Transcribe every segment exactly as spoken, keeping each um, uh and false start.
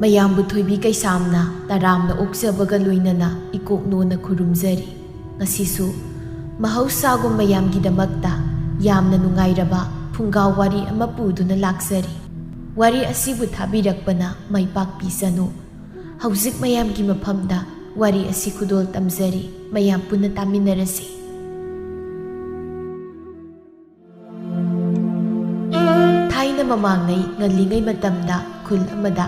ꯃꯌꯥꯝꯕꯨ ꯊꯣꯏꯕꯤ ꯀꯩꯁꯥꯝꯅ ꯇꯔꯥꯝꯅ ꯑꯣꯛꯆꯕꯒ ꯂꯣꯏꯅꯅ ꯏꯀꯣꯛꯅꯣꯅ ꯈꯨꯔꯨꯝꯖꯔꯤ꯫ ꯉꯁꯤꯁꯨ ꯃꯍꯧꯁꯥꯒꯨꯝ ꯃꯌꯥꯝꯒꯤꯗꯃꯛꯇ ꯌꯥꯝꯅ ꯅꯨꯡꯉꯥꯏꯔꯕ ꯐꯨꯡꯒꯥ ꯋꯥꯔꯤ ꯑꯃ ꯄꯨꯗꯨꯅ ꯂꯥꯛꯆꯔꯤ꯫ ꯋꯥꯔꯤ ꯑꯁꯤꯕꯨ ꯊꯥꯕꯤꯔꯛꯄꯅ ꯃꯥꯏ ꯄꯥꯛꯄꯤꯁꯅꯨ꯫ ꯍꯧꯖꯤꯛ ꯃꯌꯥꯝꯒꯤ ꯃꯐꯝꯗ ꯋꯥꯔꯤ ꯑꯁꯤ ꯈꯨꯗꯣꯜ ꯇꯝꯖꯔꯤ꯫ ꯃꯌꯥꯝ ꯄꯨꯟꯅ ꯇꯥꯃꯤꯟꯅꯔꯁꯤ꯫ ꯊꯥꯏꯅ ꯃꯃꯥꯡꯉꯩ ꯉꯜꯂꯤꯉꯩ ꯃꯇꯝꯗ ꯈꯨꯜ ꯑꯃꯗ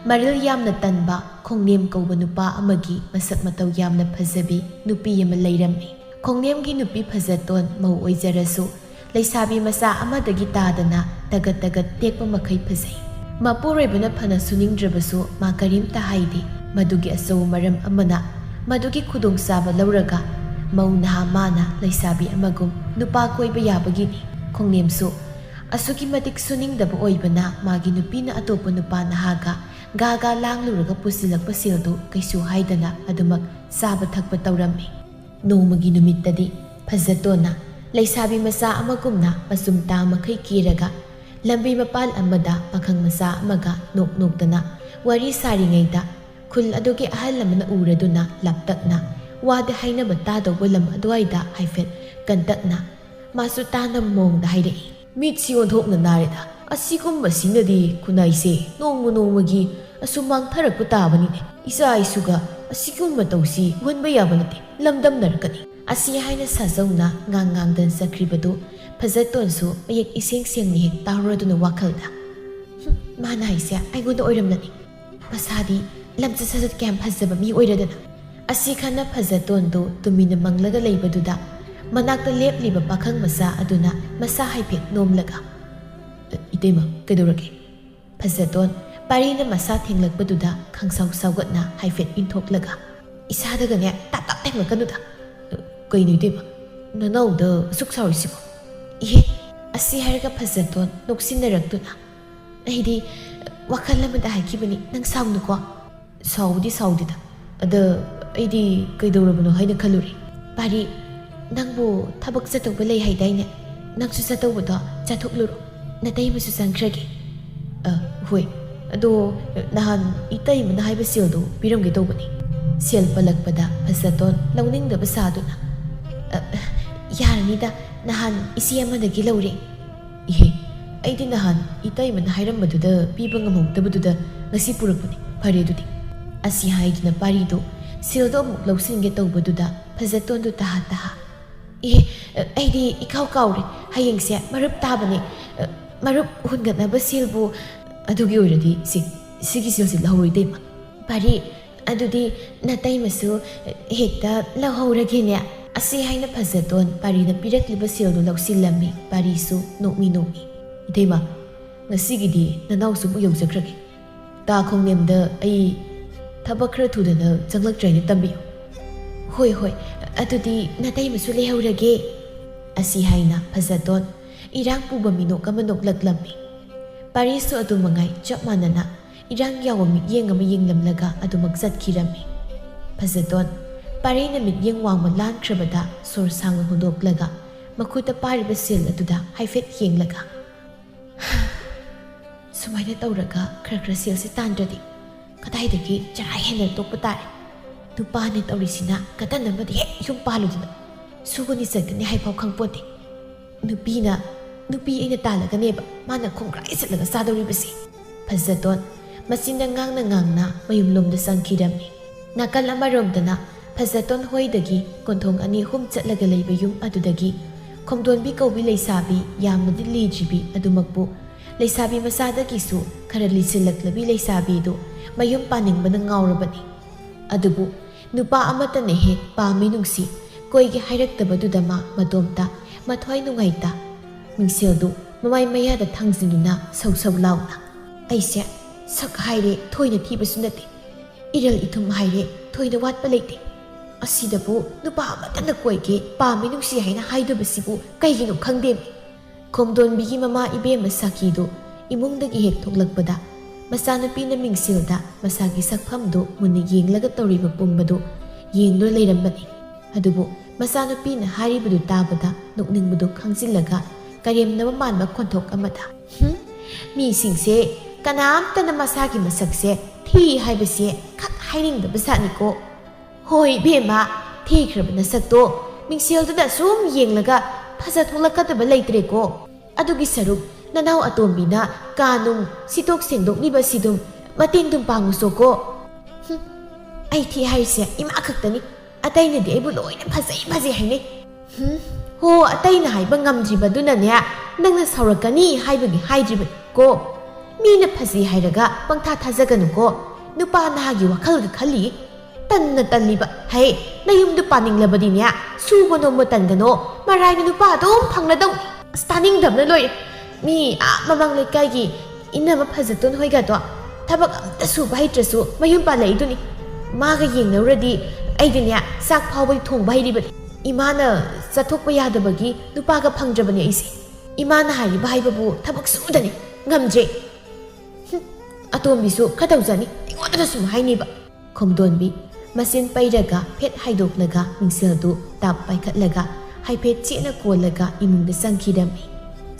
ꯃꯔꯤꯜ ꯌꯥꯝꯅ ꯇꯟꯕ ꯈꯣꯡꯅꯦꯝ ꯀꯧꯕ ꯅꯨꯄꯥ ꯑꯃꯒꯤ ꯃꯁꯛ ꯃꯇꯧ ꯌꯥꯝꯅ ꯐꯖꯕꯤ ꯅꯨꯄꯤ ꯑꯃ ꯂꯩꯔꯝꯃꯤ꯫ ꯈꯣꯡꯅꯦꯝꯒꯤ ꯅꯨꯄꯤ ꯐꯖꯇꯣꯟ ꯃꯧ ꯑꯣꯏꯖꯔꯁꯨ ꯂꯩꯁꯥꯕꯤ ꯃꯆꯥ ꯑꯃꯗꯒꯤ ꯇꯥꯗꯅ ꯇꯒꯠ ꯇꯒꯠ ꯇꯦꯛꯄ ꯃꯈꯩ ꯐꯖꯩ꯫ ꯃꯄꯨꯔꯣꯏꯕꯅ ꯐꯅ ꯁꯨꯅꯤꯡꯗ꯭ꯔꯕꯁꯨ ꯃꯥ ꯀꯔꯤꯝꯇ ꯍꯥꯏꯗꯦ꯫ ꯃꯗꯨꯒꯤ ꯑꯆꯧꯕ ꯃꯔꯝ ꯑꯃꯅ ꯃꯗꯨꯒꯤ ꯈꯨꯗꯣꯡꯆꯥꯕ ꯂꯧꯔꯒ ꯃꯧ ꯅꯍꯥ ꯃꯥꯅ ꯂꯩꯁꯥꯕꯤ ꯑꯃꯒꯨꯝ ꯅꯨꯄꯥ ꯀꯣꯏꯕ ꯌꯥꯕꯒꯤꯅꯤ꯫ ꯈꯣꯡꯅꯦꯝꯁꯨ ꯑꯁꯨꯛꯀꯤ ꯃꯇꯤꯛ ꯁꯨꯅꯤꯡꯗꯕ ꯑꯣꯏꯕꯅ ꯃꯥꯒꯤ ꯅꯨꯄꯤꯅ ꯑꯇꯣꯞꯄ ꯅꯨꯄꯥ ꯅꯍꯥꯒ ꯒꯥ ꯒꯥ ꯂꯥꯡꯂꯨꯔꯒ ꯄꯨꯁꯤꯜꯂꯛꯄ ꯁꯦꯜꯗꯨ ꯀꯩꯁꯨ ꯍꯥꯏꯗꯅ ꯑꯗꯨꯃꯛ ꯆꯥꯕ ꯊꯛꯄ ꯇꯧꯔꯝꯃꯤ꯫ ꯅꯣꯡꯃꯒꯤ ꯅꯨꯃꯤꯠꯇꯗꯤ ꯐꯖꯇꯣꯟꯅ ꯂꯩꯁꯥꯕꯤ ꯃꯆꯥ ꯑꯃꯒꯨꯝꯅ ꯃꯆꯨꯝ ꯇꯥ ꯃꯈꯩ ꯀꯦꯔꯒ ꯂꯝꯕꯤ ꯃꯄꯥꯜ ꯑꯃꯗ ꯄꯥꯈꯪ ꯃꯆꯥ ꯑꯃꯒ ꯅꯣꯛ ꯅꯣꯛꯇꯅ ꯋꯥꯔꯤ ꯁꯥꯔꯤꯉꯩꯗ ꯈꯨꯜ ꯑꯗꯨꯒꯤ ꯑꯍꯜ ꯑꯃꯅ ꯎꯔꯗꯨꯅ ꯂꯥꯞꯇꯛꯅ ꯋꯥꯗꯤ ꯍꯥꯏꯅꯕ ꯇꯥꯗꯧꯕ ꯂꯝ ꯑꯗꯨꯋꯥꯏꯗ ꯍꯥꯏꯐꯦꯠ ꯀꯟꯇꯛꯅ ꯃꯥꯁꯨ ꯇꯥꯅꯕ ꯃꯑꯣꯡꯗ ꯍꯥꯏꯔꯛꯏ꯫ "ꯃꯤꯠꯁꯤ ꯑꯣꯟꯊꯣꯛꯅ ꯅꯥꯔꯦꯗ꯫ ꯑꯁꯤꯒꯨꯝꯕꯁꯤꯅꯗꯤ ꯈꯨꯟꯅꯥꯏꯁꯦ ꯅꯣꯡꯃ ꯅꯣꯡꯃꯒꯤ ꯑꯁꯨꯝ ꯃꯥꯡꯊꯔꯛꯄ ꯇꯥꯕꯅꯤꯅꯦ꯫ ꯏꯆꯥ ꯏꯁꯨꯒ ꯑꯁꯤꯒꯨꯝꯕ ꯇꯧꯁꯤ ꯎꯍꯟꯕ ꯌꯥꯕ ꯅꯠꯇꯦ, ꯂꯝꯗꯝꯅꯔꯛꯀꯅꯤ"꯫ ꯑꯁꯤ ꯍꯥꯏꯅ ꯁꯥꯖꯧꯅ ꯉꯥꯡ ꯉꯥꯡꯗꯅ ꯆꯠꯈ꯭ꯔꯤꯕꯗꯨ ꯐꯖꯇꯣꯟꯁꯨ ꯃꯌꯦꯛ ꯏꯁꯦꯡ ꯁꯦꯡꯅ ꯍꯦꯛ ꯇꯥꯍꯧꯔꯗꯨꯅ ꯋꯥꯈꯜꯗ, "ꯍꯨꯝ, ꯃꯥꯅ ꯍꯥꯏꯁꯦ ꯑꯩꯉꯣꯟꯗ ꯑꯣꯏꯔꯝꯂꯅꯤ꯫ ꯃꯁꯥꯗꯤ ꯂꯝꯆꯠ ꯁꯥꯖꯠ ꯀꯌꯥꯝ ꯐꯖꯕ ꯃꯤ ꯑꯣꯏꯔꯗꯅ"꯫ ꯑꯁꯤ ꯈꯟꯅ ꯐꯖꯇꯣꯟꯗꯨ ꯇꯨꯃꯤꯟꯅ ꯃꯪꯂꯒ ꯂꯩꯕꯗꯨꯗ ꯃꯅꯥꯛꯇ ꯂꯦꯞꯂꯤꯕ ꯄꯥꯈꯪ ꯃꯆꯥ ꯑꯗꯨꯅ ꯃꯁꯥ ꯍꯥꯏꯐꯦꯠ ꯅꯣꯝꯂꯒ, "ꯏꯇꯩꯃ, ꯀꯩꯗꯧꯔꯒꯦ?" ꯐꯖꯇꯣꯟ ꯄꯥꯔꯤꯅ ꯃꯁꯥ ꯊꯦꯡꯂꯛꯄꯗꯨꯗ ꯈꯪꯁꯥꯎ ꯁꯥꯎꯒꯠꯅ ꯍꯥꯏꯐꯦꯠ ꯏꯟꯊꯣꯛꯂꯒ, "ꯏꯁꯥꯗꯒꯅꯦ ꯇꯥꯞ ꯇꯥꯞ ꯊꯦꯡꯂꯛꯀꯅꯨꯗ"꯫ "ꯀꯩꯅꯣ ꯏꯇꯩꯃ, ꯅꯅꯥꯎꯗ ꯑꯁꯨꯛ ꯁꯥꯎꯔꯤꯁꯤꯕꯣ?" "ꯏꯍꯦ, ꯑꯁꯤ ꯍꯥꯏꯔꯒ ꯐꯖꯇꯣꯟ ꯅꯣꯛꯁꯤꯟꯅꯔꯛꯇꯨꯅ, "ꯑꯩꯗꯤ ꯋꯥꯈꯜ ꯑꯃꯗ ꯍꯥꯏꯈꯤꯕꯅꯤ, ꯅꯪ ꯁꯥꯎꯅꯨꯀꯣ"꯫ "ꯁꯥꯎꯕꯗꯤ ꯁꯥꯎꯗꯦꯗ, ꯑꯗ ꯑꯩꯗꯤ ꯀꯩꯗꯧꯔꯕꯅꯣ ꯍꯥꯏꯅ ꯈꯜꯂꯨꯔꯦ"꯫ "ꯄꯥꯔꯤ, ꯅꯪꯕꯨ ꯊꯕꯛ ꯆꯠꯇꯧꯕ ꯂꯩ ꯍꯥꯏꯗꯥꯏꯅꯦ? ꯅꯪꯁꯨ ꯆꯠꯇꯧꯕꯗꯣ ꯆꯠꯊꯣꯛꯂꯨꯔꯣ, ꯅꯇꯩꯃꯁꯨ ꯆꯪꯈ꯭ꯔꯒꯦ"꯫ "ꯑ, ꯍꯣꯏ, "ꯑꯗꯣ, ꯅꯍꯥꯟ ꯏꯇꯩꯃꯅ ꯍꯥꯏꯕ ꯁꯦꯜꯗꯣ ꯄꯤꯔꯝꯒꯦ ꯇꯧꯕꯅꯤ꯫" ꯁꯦꯜ ꯄꯜꯂꯛꯄꯗ ꯐꯖꯇꯣꯟ ꯂꯧꯅꯤꯡꯗꯕ ꯁꯥꯗꯨꯅ, "ꯑ, ꯌꯥꯔꯅꯤꯗ, ꯅꯍꯥꯟ ꯏꯆꯦ ꯑꯃꯗꯒꯤ ꯂꯧꯔꯦ꯫" "ꯏꯍꯦ, ꯑꯩꯗꯤ ꯅꯍꯥꯟ ꯏꯇꯩꯃꯅ ꯍꯥꯏꯔꯝꯕꯗꯨꯗ ꯄꯤꯕ ꯉꯝꯍꯧꯗꯕꯗꯨꯗ ꯉꯁꯤ ꯄꯨꯔꯛꯄꯅꯤ꯫ ꯐꯔꯦ ꯑꯗꯨꯗꯤ꯫" ꯑꯁꯤ ꯍꯥꯏꯗꯨꯅ ꯄꯥꯔꯤꯗꯨ ꯁꯦꯜꯗꯣ ꯑꯃꯨꯛ ꯂꯧꯁꯤꯟꯒꯦ ꯇꯧꯕꯗꯨꯗ ꯐꯖꯇꯣꯟꯗꯨ ꯇꯍꯥ ꯇꯍꯥ, "ꯏꯍꯦ, ꯑꯩꯗꯤ ꯏꯀꯥꯎ ꯀꯥꯎꯔꯦ꯫ ꯍꯌꯦꯡꯁꯦ ꯃꯔꯨꯞ ꯇꯥꯕꯅꯦ꯫ ꯃꯔꯨꯞ ꯍꯨꯟꯒꯠꯅꯕ ꯁꯦꯜꯕꯨ ꯑꯗꯨꯒꯤ ꯑꯣꯏꯔꯗꯤ ꯁꯤ, ꯁꯤꯒꯤ ꯁꯦꯜꯁꯤ ꯂꯧꯍꯧꯔꯣ ꯏꯇꯩꯃ꯫" "ꯄꯥꯔꯤ, ꯑꯗꯨꯗꯤ ꯅꯇꯩꯃꯁꯨ ꯍꯦꯛꯇ ꯂꯧꯍꯧꯔꯒꯦꯅꯦ꯫" ꯑꯁꯤ ꯍꯥꯏꯅ ꯐꯖꯇꯣꯟ ꯄꯥꯔꯤꯅ ꯄꯤꯔꯛꯂꯤꯕ ꯁꯦꯜꯗꯨ ꯂꯧꯁꯤꯜꯂꯝꯃꯤ꯫ ꯄꯥꯔꯤꯁꯨ ꯅꯣꯛꯃꯤ ꯅꯣꯛꯃꯤ, "ꯏꯇꯩꯃ, ꯉꯁꯤꯒꯤꯗꯤ ꯅꯅꯥꯎꯁꯨꯕꯨ ꯌꯧꯖꯈ꯭ꯔꯒꯦ꯫ ꯇꯥ ꯈꯣꯡꯅꯦꯝꯗ ꯑꯩ ꯊꯕꯛ ꯈꯔ ꯊꯨꯗꯅ ꯆꯪꯂꯛꯇ꯭ꯔꯦꯅ ꯇꯝꯕꯤꯌꯨ꯫" "ꯍꯣꯏ, ꯍꯣꯏ, ꯑꯗꯨꯗꯤ ꯅꯇꯩꯃꯁꯨ ꯂꯩꯍꯧꯔꯒꯦ꯫" ꯑꯁꯤ ꯍꯥꯏꯅ ꯐꯖꯇꯣꯟ ꯏꯔꯥꯡ ꯄꯨꯕ ꯃꯤꯅꯣꯛ ꯑꯃ ꯅꯣꯛꯂꯛꯂꯝꯃꯤ꯫ ꯄꯥꯔꯤꯁꯨ ꯑꯗꯨ ꯃꯉꯥꯏ ꯆꯞ ꯃꯥꯟꯅꯅ ꯏꯔꯥꯡ ꯌꯥꯎꯕ ꯃꯤꯠꯌꯦꯡ ꯑꯃ ꯌꯦꯡꯂꯝꯂꯒ ꯑꯗꯨꯃꯛ ꯆꯠꯈꯤꯔꯝꯃꯤ꯫ ꯐꯖꯇꯣꯟ ꯄꯥꯔꯤꯅ ꯃꯤꯠꯌꯦꯡ ꯋꯥꯡꯃ ꯂꯥꯟꯈ꯭ꯔꯕꯗ ꯁꯣꯔ ꯁꯥꯡꯅ ꯍꯣꯟꯗꯣꯛꯂꯒ ꯃꯈꯨꯠꯇ ꯄꯥꯏꯔꯤꯕ ꯁꯦꯜ ꯑꯗꯨꯗ ꯍꯥꯏꯐꯦꯠ ꯌꯦꯡꯂꯒ, "ꯁꯨꯃꯥꯏꯅ ꯇꯧꯔꯒ ꯈꯔ ꯈꯔ ꯁꯦꯜꯁꯦ ꯇꯥꯟꯗ꯭ꯔꯗꯤ ꯀꯗꯥꯏꯗꯒꯤ ꯆꯔꯥ ꯍꯦꯟꯅ ꯇꯣꯛꯄ ꯇꯥꯔꯦ꯫ ꯅꯨꯄꯥꯅꯦ ꯇꯧꯔꯤꯁꯤꯅ ꯀꯇꯟ ꯑꯃꯗ ꯍꯦꯛ ꯌꯨꯝ ꯄꯥꯜꯂꯨꯗꯅ ꯁꯨꯒꯅꯤ ꯆꯠꯀꯅꯤ ꯍꯥꯏꯐꯥꯎ ꯈꯪꯄꯣꯠꯇꯦ꯫ ꯅꯨꯄꯤꯅ, ꯅꯨꯄꯤ ꯑꯩꯅ ꯇꯥꯜꯂꯒꯅꯦꯕ ꯃꯥꯅ ꯈꯣꯡꯒ꯭ꯔꯥꯏ ꯆꯠꯂꯒ ꯆꯥꯗꯧꯔꯤꯕꯁꯦ꯫" ꯐꯖꯇꯣꯟ ꯃꯆꯤꯟꯗ ꯉꯥꯡꯅ ꯉꯥꯡꯅ ꯃꯌꯨꯝꯂꯣꯝꯗ ꯆꯪꯈꯤꯔꯝꯃꯤ꯫ ꯅꯥꯀꯜ ꯑꯃꯔꯣꯝꯗꯅ ꯐꯖꯇꯣꯟ ꯍꯣꯏꯗꯒꯤ ꯀꯣꯟꯊꯣꯡ ꯑꯅꯤ ꯑꯍꯨꯝ ꯆꯠꯂꯒ ꯂꯩꯕ ꯌꯨꯝ ꯑꯗꯨꯗꯒꯤ ꯈꯣꯝꯗꯣꯟꯕꯤ ꯀꯧꯕꯤ ꯂꯩꯁꯥꯕꯤ, ꯌꯥꯝꯅꯗꯤ ꯂꯤꯗ꯭ꯔꯤꯕꯤ ꯑꯗꯨꯃꯛꯄꯨ ꯂꯩꯁꯥꯕꯤ ꯃꯆꯥꯗꯒꯤꯁꯨ ꯈꯔ ꯂꯤꯁꯤꯜꯂꯛꯂꯕꯤ ꯂꯩꯁꯥꯕꯤꯗꯨ ꯃꯌꯨꯝ ꯄꯥꯅꯤꯡꯕꯅ ꯉꯥꯎꯔꯕꯅꯤ꯫ ꯑꯗꯨꯕꯨ ꯅꯨꯄꯥ ꯑꯃꯠꯇꯅ ꯍꯦꯛ ꯄꯥꯝꯃꯤ ꯅꯨꯡꯁꯤ ꯀꯣꯏꯒꯦ ꯍꯥꯏꯔꯛꯇꯕꯗꯨꯗ ꯃꯥ ꯃꯇꯣꯝꯇ ꯃꯊ꯭ꯋꯥꯏ ꯅꯨꯡꯉꯥꯏꯇ ꯃꯤꯡꯁꯦꯜꯗꯨ ꯃꯃꯥꯏ ꯃꯌꯥꯗ ꯊꯥꯡꯖꯤꯟꯗꯨꯅ ꯁꯧ ꯁꯧ ꯂꯥꯎꯅ, "ꯑꯩꯁꯦ ꯁꯛ ꯍꯥꯏꯔꯦ ꯊꯣꯏꯅ ꯊꯤꯕꯁꯨ ꯅꯠꯇꯦ, ꯏꯔꯜ ꯏꯊꯨꯝ ꯍꯥꯏꯔꯦ ꯊꯣꯏꯅ ꯋꯥꯠꯄ ꯂꯩꯇꯦ꯫ ꯑꯁꯤꯗꯕꯨ ꯅꯨꯄꯥ ꯑꯃꯠꯇꯅ ꯀꯣꯏꯒꯦ, ꯄꯥꯝꯃꯤ ꯅꯨꯡꯁꯤ ꯍꯥꯏꯅ ꯍꯥꯏꯗꯕꯁꯤꯕꯨ ꯀꯩꯒꯤꯅꯣ ꯈꯪꯗꯦ꯫" ꯈꯣꯝꯗꯣꯟꯕꯤꯒꯤ ꯃꯃꯥ ꯏꯕꯦꯝꯃ ꯁꯥꯈꯤꯗꯨ ꯏꯃꯨꯡꯗꯒꯤ ꯍꯦꯛ ꯊꯣꯛꯂꯛꯄꯗ ꯃꯆꯥꯅꯨꯄꯤꯅ ꯃꯤꯡꯁꯦꯜꯗ ꯃꯁꯥꯒꯤ ꯁꯛꯐꯝꯗꯨ ꯃꯨꯟꯅ ꯌꯦꯡꯂꯒ ꯇꯧꯔꯤꯕ ꯄꯨꯝꯕꯗꯨ ꯌꯦꯡꯗꯨꯅ ꯂꯩꯔꯝꯕꯅꯤ꯫ ꯑꯗꯨꯕꯨ ꯃꯆꯥꯅꯨꯄꯤꯅ ꯍꯥꯏꯔꯤꯕꯗꯨ ꯇꯥꯕꯗ ꯅꯣꯛꯅꯤꯡꯕꯗꯨ ꯈꯪꯖꯤꯜꯂꯒ ꯀꯔꯦꯝꯅꯕ ꯃꯥꯟꯕ ꯈꯣꯟꯊꯣꯛ ꯑꯃꯗ, "ꯍꯨꯝ, ꯃꯤꯁꯤꯡꯁꯦ ꯀꯅꯥꯝꯇꯅ ꯃꯁꯥꯒꯤ ꯃꯁꯛꯁꯦ ꯊꯤ ꯍꯥꯏꯕꯁꯦ ꯈꯛ ꯍꯥꯏꯅꯤꯡꯗꯕ ꯖꯥꯠꯅꯤꯀꯣ꯫ ꯍꯣꯏ ꯏꯕꯦꯝꯃ, ꯊꯤꯈ꯭ꯔꯕ ꯅꯁꯛꯇꯣ ꯃꯤꯡꯁꯦꯜꯗꯨꯗ ꯁꯨꯝ ꯌꯦꯡꯂꯒ ꯐꯖ ꯊꯣꯛꯂꯛꯀꯗꯕ ꯂꯩꯇ꯭ꯔꯦꯀꯣ꯫ ꯑꯗꯨꯒꯤ ꯁꯔꯨꯛ ꯅꯅꯥꯎ ꯑꯇꯣꯝꯕꯤꯅ ꯀꯥ ꯅꯨꯡ ꯁꯤꯠꯇꯣꯛ ꯁꯦꯡꯗꯣꯛꯂꯤꯕꯁꯤꯗꯨꯝ ꯃꯇꯦꯡꯗꯨꯝ ꯄꯥꯡꯉꯨꯁꯣꯀꯣ꯫ ꯍꯨꯝ, ꯑꯩ ꯊꯤ ꯍꯥꯏꯔꯤꯁꯦ ꯏꯃꯥ ꯈꯛꯇꯅꯤ꯫ ꯑꯇꯩꯅꯗꯤ ꯑꯩꯕꯨ ꯂꯣꯏꯅ ꯐꯖꯩ ꯐꯖꯩ ꯍꯥꯏꯅꯩ꯫ ꯍꯨꯝ, ꯍꯣ, ꯑꯇꯩꯅ ꯍꯥꯏꯕ ꯉꯝꯗ꯭ꯔꯤꯕꯗꯨꯅꯅꯦ, ꯅꯪꯅ ꯁꯥꯎꯔꯛꯀꯅꯤ ꯍꯥꯏꯕꯒꯤ ꯍꯥꯏꯗ꯭ꯔꯤꯕꯅꯤꯀꯣ꯫ ꯃꯤꯅ ꯐꯖꯩ ꯍꯥꯏꯔꯒ ꯄꯪꯊꯥ ꯊꯥꯖꯒꯅꯨꯀꯣ꯫ ꯅꯨꯄꯥ ꯅꯍꯥꯒꯤ ꯋꯥꯈꯜꯒ ꯈꯜꯂꯤ꯫ ꯇꯟꯅ ꯇꯜꯂꯤꯕ꯫ ꯍꯩ, ꯅꯌꯨꯝꯗꯨ ꯄꯥꯅꯤꯡꯂꯕꯗꯤꯅꯦ, ꯁꯨꯕ ꯅꯣꯝꯕ ꯇꯟꯒꯅꯣ, ꯃꯔꯥꯏꯅ ꯅꯨꯄꯥ ꯑꯗꯨꯝ ꯐꯪꯂꯗꯧꯅꯤ꯫ ꯑꯁ, ꯇꯥꯅꯤꯡꯗꯕꯅ ꯂꯣꯏꯔꯦ꯫ ꯃꯤ ꯑꯥ ꯃꯃꯥꯡ ꯂꯩꯀꯥꯏꯒꯤ ꯏꯅꯝꯃ ꯐꯖꯇꯣꯟ ꯍꯣꯏꯒꯗꯣ ꯊꯕꯛ ꯑꯝꯇ ꯁꯨꯕ ꯍꯩꯇ꯭ꯔꯁꯨ ꯃꯌꯨꯝ ꯄꯥꯜꯂꯛꯏꯗꯨꯅꯤ꯫ ꯃꯥꯒ ꯌꯦꯡꯅꯧꯔꯗꯤ ꯑꯩꯗꯤꯅꯦ, ꯆꯥꯛ ꯐꯥꯎꯕꯗꯤ ꯊꯣꯡꯕ ꯍꯩꯔꯤꯕꯅꯤ꯫ ꯏꯃꯥꯅ ꯆꯠꯊꯣꯛꯄ ꯌꯥꯗꯕꯒꯤ ꯅꯨꯄꯥꯒ ꯐꯪꯗ꯭ꯔꯕꯅꯦ ꯑꯩꯁꯦ꯫ ꯏꯃꯥꯅ ꯍꯥꯏꯔꯤꯕ ꯍꯥꯏꯕꯕꯨ ꯊꯕꯛ ꯁꯨꯗꯅꯤ, ꯉꯝꯗ꯭ꯔꯦ꯫ ꯍꯨꯝ, ꯑꯇꯣꯝꯕꯤꯁꯨ ꯈꯔ ꯇꯧꯖꯅꯤ, ꯑꯩꯉꯣꯟꯗꯒ ꯁꯨꯝ ꯍꯥꯏꯅꯤꯕ꯫ ꯈꯣꯡꯗꯣꯟꯕꯤ ꯃꯆꯤꯟ ꯄꯩꯔꯒ ꯐꯦꯠ ꯍꯥꯏꯗꯣꯛꯂꯒ ꯃꯤꯡꯁꯦꯜꯗꯨ ꯇꯥꯞ ꯄꯥꯏꯈꯠꯂꯒ ꯍꯥꯏꯐꯦꯠ ꯆꯦꯠꯅ ꯀꯣꯜꯂꯒ ꯏꯃꯨꯡꯗ ꯆꯪꯈꯤꯔꯝꯃꯤ꯫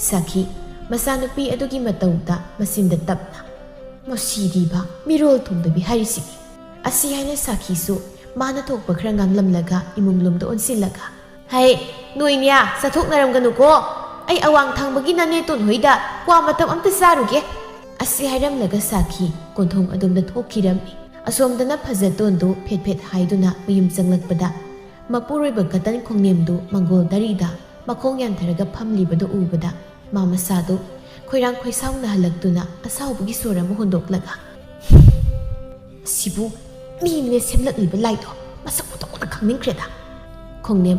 ꯁꯥꯈꯤ ꯃꯆꯥꯅꯨꯄꯤ ꯑꯗꯨꯒꯤ ꯃꯇꯧꯗ ꯃꯆꯤꯟꯗ ꯇꯞꯅ, "ꯃꯁꯤꯗꯤꯕ ꯃꯤꯔꯣꯜ ꯊꯨꯡꯗꯕꯤ ꯍꯥꯏꯔꯤꯁꯤꯗꯤ"꯫ ꯑꯁꯤ ꯍꯥꯏꯅ ꯁꯥꯈꯤꯁꯨ ꯃꯥꯅ ꯊꯣꯛꯄ ꯈꯔ ꯉꯥꯡꯂꯝꯂꯒ ꯏꯃꯨꯡ ꯂꯣꯝꯗ ꯑꯣꯟꯁꯤꯜꯂꯒ, "ꯍꯩ, ꯅꯣꯏꯅꯦ, ꯆꯠꯊꯣꯛꯅꯔꯝꯒꯅꯨꯀꯣ꯫ ꯑꯩ ꯑꯋꯥꯡ ꯊꯪꯕꯒꯤ ꯅꯅꯦꯇꯣꯟ ꯍꯣꯏꯗ ꯀ꯭ꯋꯥ ꯃꯇꯞ ꯑꯝꯇ ꯆꯥꯔꯨꯒꯦ"꯫ ꯑꯁꯤ ꯍꯥꯏꯔꯝꯂꯒ ꯁꯥꯈꯤ ꯀꯣꯟꯊꯣꯡ ꯑꯗꯣꯝꯗ ꯊꯣꯛꯈꯤꯔꯝꯃꯤ꯫ ꯑꯁꯣꯝꯗꯅ ꯐꯖꯇꯣꯟꯗꯨ ꯐꯦꯠ ꯐꯦꯠ ꯍꯥꯏꯗꯨꯅ ꯃꯌꯨꯝ ꯆꯪꯂꯛꯄꯗ ꯃꯄꯨꯔꯣꯏꯕ ꯀꯇꯟ ꯈꯣꯡꯅꯦꯝꯗꯨ ꯃꯪꯒꯣꯜ ꯇꯔꯤꯗ ꯃꯈꯣꯡ ꯌꯥꯟꯊꯔꯒ ꯐꯝꯂꯤꯕꯗꯨ ꯎꯕꯗ ꯃꯥ ꯃꯁꯥꯗꯨ ꯈꯣꯏꯔꯥꯡ ꯈꯣꯏꯁꯥꯎꯅ ꯍꯜꯂꯛꯇꯨꯅ ꯑꯁꯥꯎꯕꯒꯤ ꯁꯣꯔ ꯑꯃ ꯍꯣꯟꯗꯣꯛꯂꯒ, "ꯁꯤꯕꯨ ꯃꯤꯅ ꯁꯦꯝꯂꯛꯂꯤꯕ ꯂꯥꯏꯗꯣ ꯃꯁꯛ ꯃꯇꯧꯅ ꯈꯪꯅꯤꯡꯈ꯭ꯔꯦꯗ"꯫ ꯈꯣꯡꯅꯦꯝ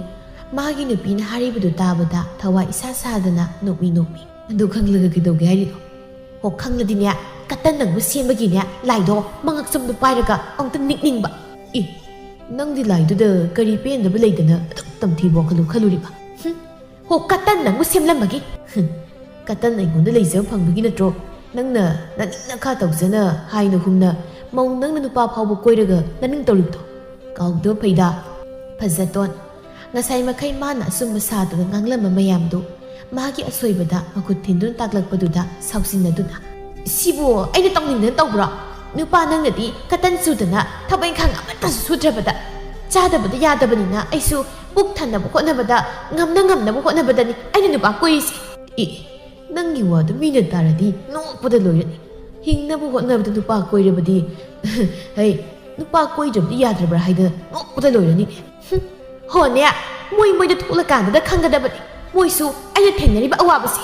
ꯃꯥꯒꯤ ꯅꯨꯄꯤꯅ ꯍꯥꯏꯔꯤꯕꯗꯨ ꯇꯥꯕꯗ ꯊꯋꯥꯏ ꯏꯁꯥ ꯁꯥꯗꯅ ꯅꯣꯛꯃꯤ ꯅꯣꯛꯃꯤ꯫ "ꯑꯗꯨ ꯈꯪꯂꯒ ꯀꯩꯗꯧꯒꯦ ꯍꯥꯏꯔꯤꯅꯣ? ꯍꯣ, ꯈꯪꯂꯗꯤꯅꯦ, ꯀꯇꯟ ꯅꯪꯕꯨ ꯁꯦꯝꯕꯒꯤꯅꯦ ꯂꯥꯏꯗꯣ ꯃꯉꯛꯁꯝꯗ ꯄꯥꯏꯔꯒ ꯑꯃꯨꯛꯇ ꯅꯤꯛꯅꯤꯡꯕ"꯫ "ꯑꯦ, ꯅꯪꯗꯤ ꯂꯥꯏꯗꯨꯗ ꯀꯔꯤ ꯄꯦꯟꯗꯕ ꯂꯩꯗꯅ ꯑꯗꯨꯛ ꯇꯝꯊꯤꯕ ꯋꯥꯈꯜ ꯈꯜꯂꯨꯔꯤꯕ?" "ꯍꯨꯝ, ꯍꯣ, ꯀꯇꯟ ꯅꯪꯕꯨ ꯁꯦꯝꯂꯝꯕꯒꯤ"꯫ "ꯍꯨꯝ, ꯀꯇꯟ ꯑꯩꯉꯣꯟꯗ ꯂꯩꯖꯕ ꯐꯪꯕꯒꯤ ꯅꯠꯇ꯭ꯔꯣ ꯅꯪꯅ ꯅꯅꯤꯡ ꯅꯈꯥ ꯇꯧꯖꯅ ꯍꯥꯏꯅ ꯍꯨꯝꯅ ꯃꯧ ꯅꯪꯅ ꯅꯨꯄꯥ ꯐꯥꯎꯕ ꯀꯣꯏꯔꯒ ꯅꯅꯤꯡ ꯇꯧꯔꯤꯕꯗꯣ? ꯀꯥꯎꯗꯕ ꯐꯩꯗ"꯫ ꯐꯖꯇꯣꯟ ꯉꯁꯥꯏ ꯃꯈꯩ ꯃꯥꯅ ꯑꯆꯨꯝꯕ ꯁꯥꯗꯨꯅ ꯉꯥꯡꯂꯝꯕ ꯃꯌꯥꯝꯗꯨ ꯃꯥꯒꯤ ꯑꯁꯣꯏꯕꯗ ꯃꯈꯨꯠ ꯊꯤꯟꯗꯨꯅ ꯇꯥꯛꯂꯛꯄꯗꯨꯗ ꯁꯥꯎꯁꯤꯟꯅꯗꯨꯅ, ꯁꯤꯕꯨ ꯑꯩꯅ ꯇꯧꯅꯤꯡꯗꯅ ꯇꯧꯕ꯭ꯔꯣ? ꯅꯨꯄꯥ ꯅꯪꯅꯗꯤ ꯀꯇꯟ ꯆꯨꯗꯅ ꯊꯕꯛ ꯏꯪꯈꯥꯡ ꯑꯃꯠꯇꯁꯨ ꯁꯨꯗ꯭ꯔꯕꯗ, ꯆꯥꯗꯕꯗ ꯌꯥꯗꯕꯅꯤꯅ ꯑꯩꯁꯨ ꯄꯨꯛ ꯊꯟꯅꯕ ꯍꯣꯠꯅꯕꯗ, ꯉꯝꯅ ꯉꯝꯅꯕ ꯍꯣꯠꯅꯕꯗꯅꯤ ꯑꯩꯅ ꯅꯨꯄꯥ ꯀꯣꯏꯔꯤꯁꯦ꯫ ꯑꯦ, ꯅꯪꯒꯤ ꯋꯥꯗꯨ ꯃꯤꯅ ꯇꯥꯔꯗꯤ ꯅꯣꯛꯄꯗ ꯂꯣꯏꯔꯅꯤ꯫ ꯍꯤꯡꯅꯕ ꯍꯣꯠꯅꯕꯗ ꯅꯨꯄꯥ ꯀꯣꯏꯔꯕꯗꯤ, ꯍꯩ, ꯅꯨꯄꯥ ꯀꯣꯏꯗ꯭ꯔꯕꯗꯤ ꯌꯥꯗ꯭ꯔꯕ꯭ꯔꯥ ꯍꯥꯏꯗꯅ ꯅꯣꯛꯄꯗ ꯂꯣꯏꯔꯅꯤ꯫ ꯍꯨꯝ, ꯍꯣꯅꯦ, ꯃꯣꯏ ꯃꯣꯏꯗ ꯊꯣꯛꯂꯀꯥꯟꯗꯨꯗ ꯈꯪꯒꯗꯕꯅꯤ ꯃꯣꯏꯁꯨ ꯑꯩꯅ ꯊꯦꯡꯅꯔꯤꯕ ꯑꯋꯥꯕꯁꯤ꯫